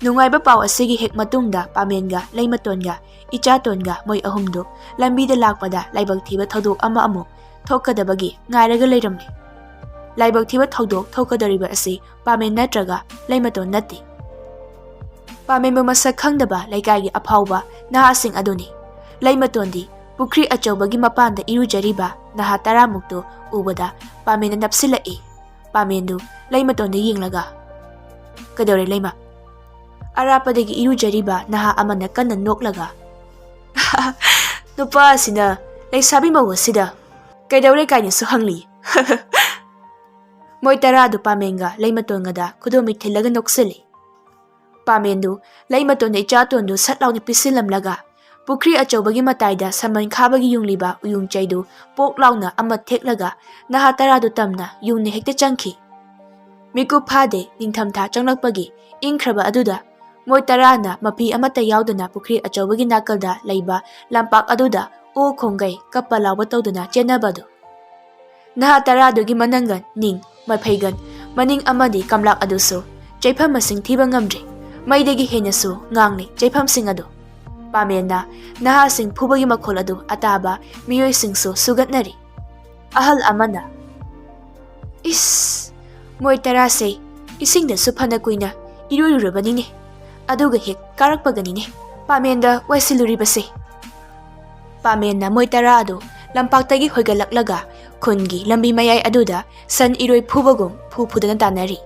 ꯅꯨꯡꯉꯥꯏꯕ ꯄꯥꯎ ꯑꯁꯤꯒꯤ ꯍꯦꯛ ꯃꯇꯨꯡꯗ ꯄꯥꯃꯦꯟꯒ ꯂꯩꯃꯇꯣꯟꯒ ꯏꯆꯥꯇꯣꯟꯒ ꯃꯣꯏ ꯑꯍꯨꯝꯗꯨ ꯂꯝꯕꯤꯗ ꯂꯥꯛꯄꯗ ꯂꯥꯏꯕꯛ ꯊꯤꯕ ꯊꯧꯗꯣꯛ ꯑꯃ ꯑꯃꯨꯛ ꯊꯣꯛꯀꯗꯕꯒꯤ ꯉꯥꯏꯔꯒ ꯂꯩꯔꯝꯂꯦ꯫ ꯂꯥꯏꯕꯛ ꯊꯤꯕ ꯊꯧꯗꯣꯛ ꯊꯣꯛꯀꯗꯧꯔꯤꯕ ꯑꯁꯤ ꯄꯥꯃꯦꯟ ꯅꯠꯇ꯭ꯔꯒ ꯂꯩꯃꯇꯣꯟ ꯅꯠꯇꯦ꯫ ꯄꯥꯃꯦꯟꯕꯨ ꯃꯁꯛ ꯈꯪꯗꯕ ꯂꯩꯀꯥꯏꯒꯤ ꯑꯐꯥꯎꯕ ꯅꯍꯥꯁꯤꯡ ꯑꯗꯨꯅꯤ꯫ ꯂꯩꯃꯇꯣꯟꯗꯤ ꯄꯨꯈ꯭ꯔꯤ ꯑꯆꯧꯕꯒꯤ ꯃꯄꯥꯟꯗ ꯏꯔꯨꯖꯔꯤꯕ ꯅꯍꯥ ꯇꯔꯥꯃꯨꯛꯇꯨ ꯎꯕꯗ ꯄꯥꯃꯦꯟꯅ ꯅꯞꯁꯤꯜꯂꯛꯏ꯫ ꯄꯥꯃꯦꯟꯗꯨ ꯂꯩꯃꯇꯣꯟꯗ ꯌꯦꯡꯂꯒ, "ꯀꯩꯗꯧꯔꯦ ꯂꯩꯃ?" ꯑꯔꯥꯞꯄꯗꯒꯤ ꯏꯔꯨꯖꯔꯤꯕ ꯅꯍꯥ ꯑꯃꯅ ꯀꯟꯅ ꯅꯣꯛꯂꯒ, "ꯅꯨꯄꯥ ꯑꯁꯤꯅ ꯂꯩꯁꯥꯕꯤ ꯃꯧ ꯑꯁꯤꯗ ꯀꯩꯗꯧꯔꯦ ꯀꯥꯏꯅꯁꯨ ꯍꯪꯂꯤ꯫" ꯃꯣꯏ ꯇꯔꯥꯗꯨ ꯄꯥꯃꯦꯟꯒ ꯂꯩꯃꯇꯣꯟꯒꯗ ꯈꯨꯗꯣꯝꯕꯤ ꯊꯤꯜꯂꯒ ꯅꯣꯛꯁꯤꯜꯂꯤ꯫ ꯄꯥꯃꯦꯟꯗꯨ ꯂꯩꯃꯇꯣꯟꯗ ꯏꯆꯥꯇꯣꯟꯗꯨ ꯁꯠ ꯂꯥꯎꯅ ꯄꯤꯁꯤꯜꯂꯝꯂꯒ, ꯄꯨꯈ꯭ꯔꯤ ꯑꯆꯧꯕꯒꯤ ꯃꯇꯥꯏꯗ ꯁꯝꯕꯟ ꯈꯥꯕꯒꯤ ꯌꯨꯡꯂꯤꯕ ꯎꯌꯨꯡ ꯆꯩꯗꯨ ꯄꯣꯛ ꯂꯥꯎꯅ ꯑꯃ ꯊꯦꯛꯂꯒ, ꯅꯍꯥ ꯇꯔꯥꯗꯨ ꯇꯝꯅ ꯌꯨꯡꯅ ꯍꯦꯛꯇ ꯆꯪꯈꯤ꯫ ꯃꯤꯀꯨꯞ ꯐꯥꯗꯦ, ꯅꯤꯡꯊꯝꯊꯥ ꯆꯪꯂꯛꯄꯒꯤ ꯏꯪꯈ꯭ꯔꯕ ꯑꯗꯨꯗ ꯃꯣꯏ ꯇꯔꯥꯅ ꯃꯐꯤ ꯑꯃꯠꯇ ꯌꯥꯎꯗꯅ ꯄꯨꯈ꯭ꯔꯤ ꯑꯆꯧꯕꯒꯤ ꯅꯥꯀꯜꯗ ꯂꯩꯕ ꯂꯝꯄꯥꯛ ꯑꯗꯨꯗ ꯑꯣ ꯈꯣꯡꯒꯩ ꯀꯞꯄ ꯂꯥꯎꯕ ꯇꯧꯗꯨꯅ ꯆꯦꯟꯅꯕꯗꯨ꯫ ꯅꯍꯥ ꯇꯔꯥꯗꯨꯒꯤ ꯃꯅꯪꯒꯟ, ꯅꯤꯡ, ꯃꯐꯩꯒꯟ, ꯃꯅꯤꯡ ꯑꯃꯗꯤ ꯀꯝꯂꯥꯛ ꯑꯗꯨꯁꯨ ꯆꯩꯐꯝ ꯃꯁꯤꯡ ꯊꯤꯕ ꯉꯝꯗ꯭ꯔꯦ꯫ ꯃꯩꯗꯒꯤ ꯍꯦꯟꯅꯁꯨ ꯉꯥꯡꯂꯤ ꯆꯩꯐꯝꯁꯤꯡ ꯑꯗꯨ꯫ ꯄꯥꯃꯦꯟꯅ ꯅꯍꯥꯁꯤꯡ ꯐꯨꯕꯒꯤ ꯃꯈꯣꯜ ꯑꯗꯨ ꯑꯇꯥꯕ ꯃꯤꯑꯣꯏꯁꯤꯡꯁꯨ ꯁꯨꯒꯠꯅꯔꯤ꯫ ꯑꯍꯜ ꯑꯃꯅ, "ꯏꯁ, ꯃꯣꯏ ꯇꯔꯥꯁꯦ ꯏꯁꯤꯡꯗꯁꯨ ꯐꯅ ꯀꯨꯏꯅ ꯏꯔꯣꯏꯔꯨꯔꯕꯅꯤꯅꯦ, ꯑꯗꯨꯒ ꯍꯦꯛ ꯀꯥꯔꯛꯄꯒꯅꯤꯅꯦ ꯄꯥꯃꯦꯟꯗ ꯋꯥꯏꯁꯤꯜꯂꯨꯔꯤꯕꯁꯦ꯫" ꯄꯥꯃꯦꯟꯅ ꯃꯣꯏ ꯇꯔꯥ ꯑꯗꯨ ꯂꯝꯄꯥꯛꯇꯒꯤ ꯍꯣꯏꯒꯠꯂꯛꯂꯒ ꯈꯨꯟꯒꯤ ꯂꯝꯕꯤ ꯃꯌꯥꯏ ꯑꯗꯨꯗ ꯁꯟ ꯏꯔꯣꯏ ꯐꯨꯕꯒꯨꯝ ꯐꯨ ꯐꯨꯗꯅ ꯇꯥꯟꯅꯔꯤ꯫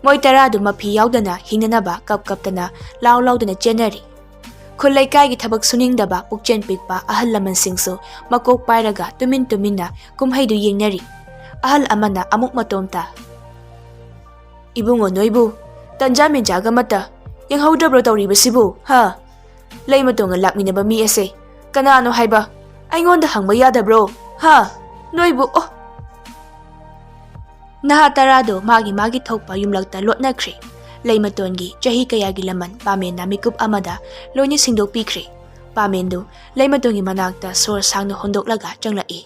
ꯃꯣꯏ ꯇꯔꯥ ꯑꯗꯨ ꯃꯐꯤ ꯌꯥꯎꯗꯅ ꯍꯤꯡꯅꯅꯕ ꯀꯞ ꯀꯞꯇꯅ ꯂꯥꯎ ꯂꯥꯎꯗꯅ ꯆꯦꯟꯅꯔꯤ꯫ ꯈꯨꯜ ꯂꯩꯀꯥꯏꯒꯤ ꯊꯕꯛ ꯁꯨꯅꯤꯡꯗꯕ ꯄꯨꯛꯆꯦꯜ ꯄꯤꯛꯄ ꯑꯍꯜ ꯂꯃꯟꯁꯤꯡꯁꯨ ꯃꯀꯣꯛ ꯄꯥꯏꯔꯒ ꯇꯨꯃꯤꯟ ꯇꯨꯃꯤꯟꯅ ꯀꯨꯝꯍꯩꯗꯨ ꯌꯦꯡꯅꯔꯤ꯫ ꯑꯍꯜ ꯑꯃꯅ ꯑꯃꯨꯛ ꯃꯇꯣꯝꯇ, "ꯏꯕꯨꯡꯉꯣ ꯅꯣꯏꯕꯨ ꯇꯟꯖꯥ ꯃꯦꯟꯖꯥꯒ ꯑꯃꯠꯇ ꯌꯦꯡꯍꯧꯗ꯭ꯔꯕ꯭ꯔꯣ ꯇꯧꯔꯤꯕꯁꯤꯕꯨ, ꯍꯥ? ꯂꯩꯃꯇꯣꯟꯒ ꯂꯥꯛꯃꯤꯟꯅꯕ ꯃꯤ ꯑꯁꯦ ꯀꯅꯥꯅꯣ ꯍꯥꯏꯕ ꯑꯩꯉꯣꯟꯗ ꯍꯪꯕ ꯌꯥꯗꯕ꯭ꯔꯣ, ꯍꯥ? ꯅꯣꯏꯕꯨ, ꯑꯣ!" ꯅꯍꯥ ꯇꯔꯥꯗꯣ ꯃꯥꯒꯤ ꯃꯥꯒꯤ ꯊꯣꯛꯄ ꯌꯨꯝꯂꯛꯇ ꯂꯣꯠꯅꯈ꯭ꯔꯦ꯫ ꯂꯩꯃꯇꯣꯟꯒꯤ ꯆꯍꯤ ꯀꯌꯥꯒꯤ ꯂꯃꯟ ꯄꯥꯃꯦꯟꯅ ꯃꯤꯀꯨꯞ ꯑꯃꯗ ꯂꯣꯏꯅ ꯁꯤꯡꯗꯣꯛꯄꯤꯈ꯭ꯔꯦ꯫ ꯄꯥꯃꯦꯟꯗꯨ ꯂꯩꯃꯇꯣꯟꯒꯤ ꯃꯅꯥꯛꯇ ꯁꯣꯔ ꯁꯥꯡꯅ ꯍꯣꯟꯗꯣꯛꯂꯒ ꯆꯪꯂꯛꯏ꯫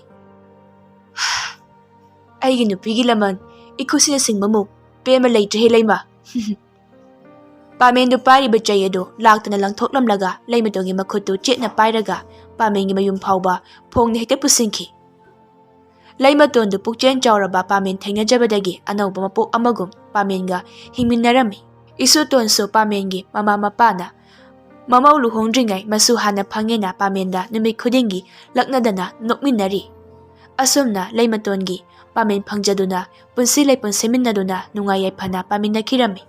ꯑꯩꯒꯤ ꯅꯨꯄꯤꯒꯤ ꯂꯃꯟ ꯏꯈꯨꯁꯤꯅ ꯁꯤꯡꯕ ꯃꯨꯛ ꯄꯦꯟꯕ ꯂꯩꯇ꯭ꯔꯦꯍꯦ ꯂꯩꯃ꯫ ꯄꯥꯃꯦꯟꯗꯨ ꯄꯥꯏꯔꯤꯕ ꯆꯩ ꯑꯗꯨ ꯂꯥꯛꯇꯅ ꯂꯪꯊꯣꯛꯂꯝꯂꯒ ꯂꯩꯃꯇꯣꯟꯒꯤ ꯃꯈꯨꯠꯇꯨ ꯆꯦꯠꯅ ꯄꯥꯏꯔꯒ ꯄꯥꯃꯦꯟꯒꯤ ꯃꯌꯨꯝ ꯐꯥꯎꯕ ꯐꯣꯡꯅ ꯍꯦꯛꯇ ꯄꯨꯁꯤꯟꯈꯤ꯫ ꯂꯩꯃꯇꯣꯟꯗꯨ ꯄꯨꯛꯆꯦꯜ ꯆꯥꯎꯔꯕ ꯄꯥꯃꯦꯟ ꯊꯦꯡꯅꯖꯕꯗꯒꯤ ꯑꯅꯧꯕ ꯃꯄꯣꯛ ꯑꯃꯒꯨꯝ ꯄꯥꯃꯦꯟꯒ ꯍꯤꯡꯃꯤꯟꯅꯔꯝꯃꯤ꯫ ꯏꯁꯨꯇꯣꯟꯁꯨ ꯄꯥꯃꯦꯟꯒꯤ ꯃꯃꯥ ꯃꯄꯥꯅ ꯃꯃꯧ ꯂꯨꯍꯣꯡꯗ꯭ꯔꯤꯉꯩ ꯃꯁꯨ ꯍꯥꯟꯅ ꯐꯪꯉꯦꯅ ꯄꯥꯃꯦꯟꯗ ꯅꯨꯃꯤꯠ ꯈꯨꯗꯤꯡꯒꯤ ꯂꯛꯅꯗꯅ ꯅꯣꯛꯃꯤꯟꯅꯔꯤ꯫ ꯑꯁꯨꯝꯅ ꯂꯩꯃꯇꯣꯟꯒꯤ ꯄꯥꯃꯦꯟ ꯐꯪꯖꯗꯨꯅ ꯄꯨꯟꯁꯤ ꯂꯩꯄꯨꯟ ꯁꯦꯝꯃꯤꯟꯅꯗꯨꯅ ꯅꯨꯡꯉꯥꯏ ꯌꯥꯏꯐꯅ ꯄꯥꯃꯤꯟꯅꯈꯤꯔꯝꯃꯤ꯫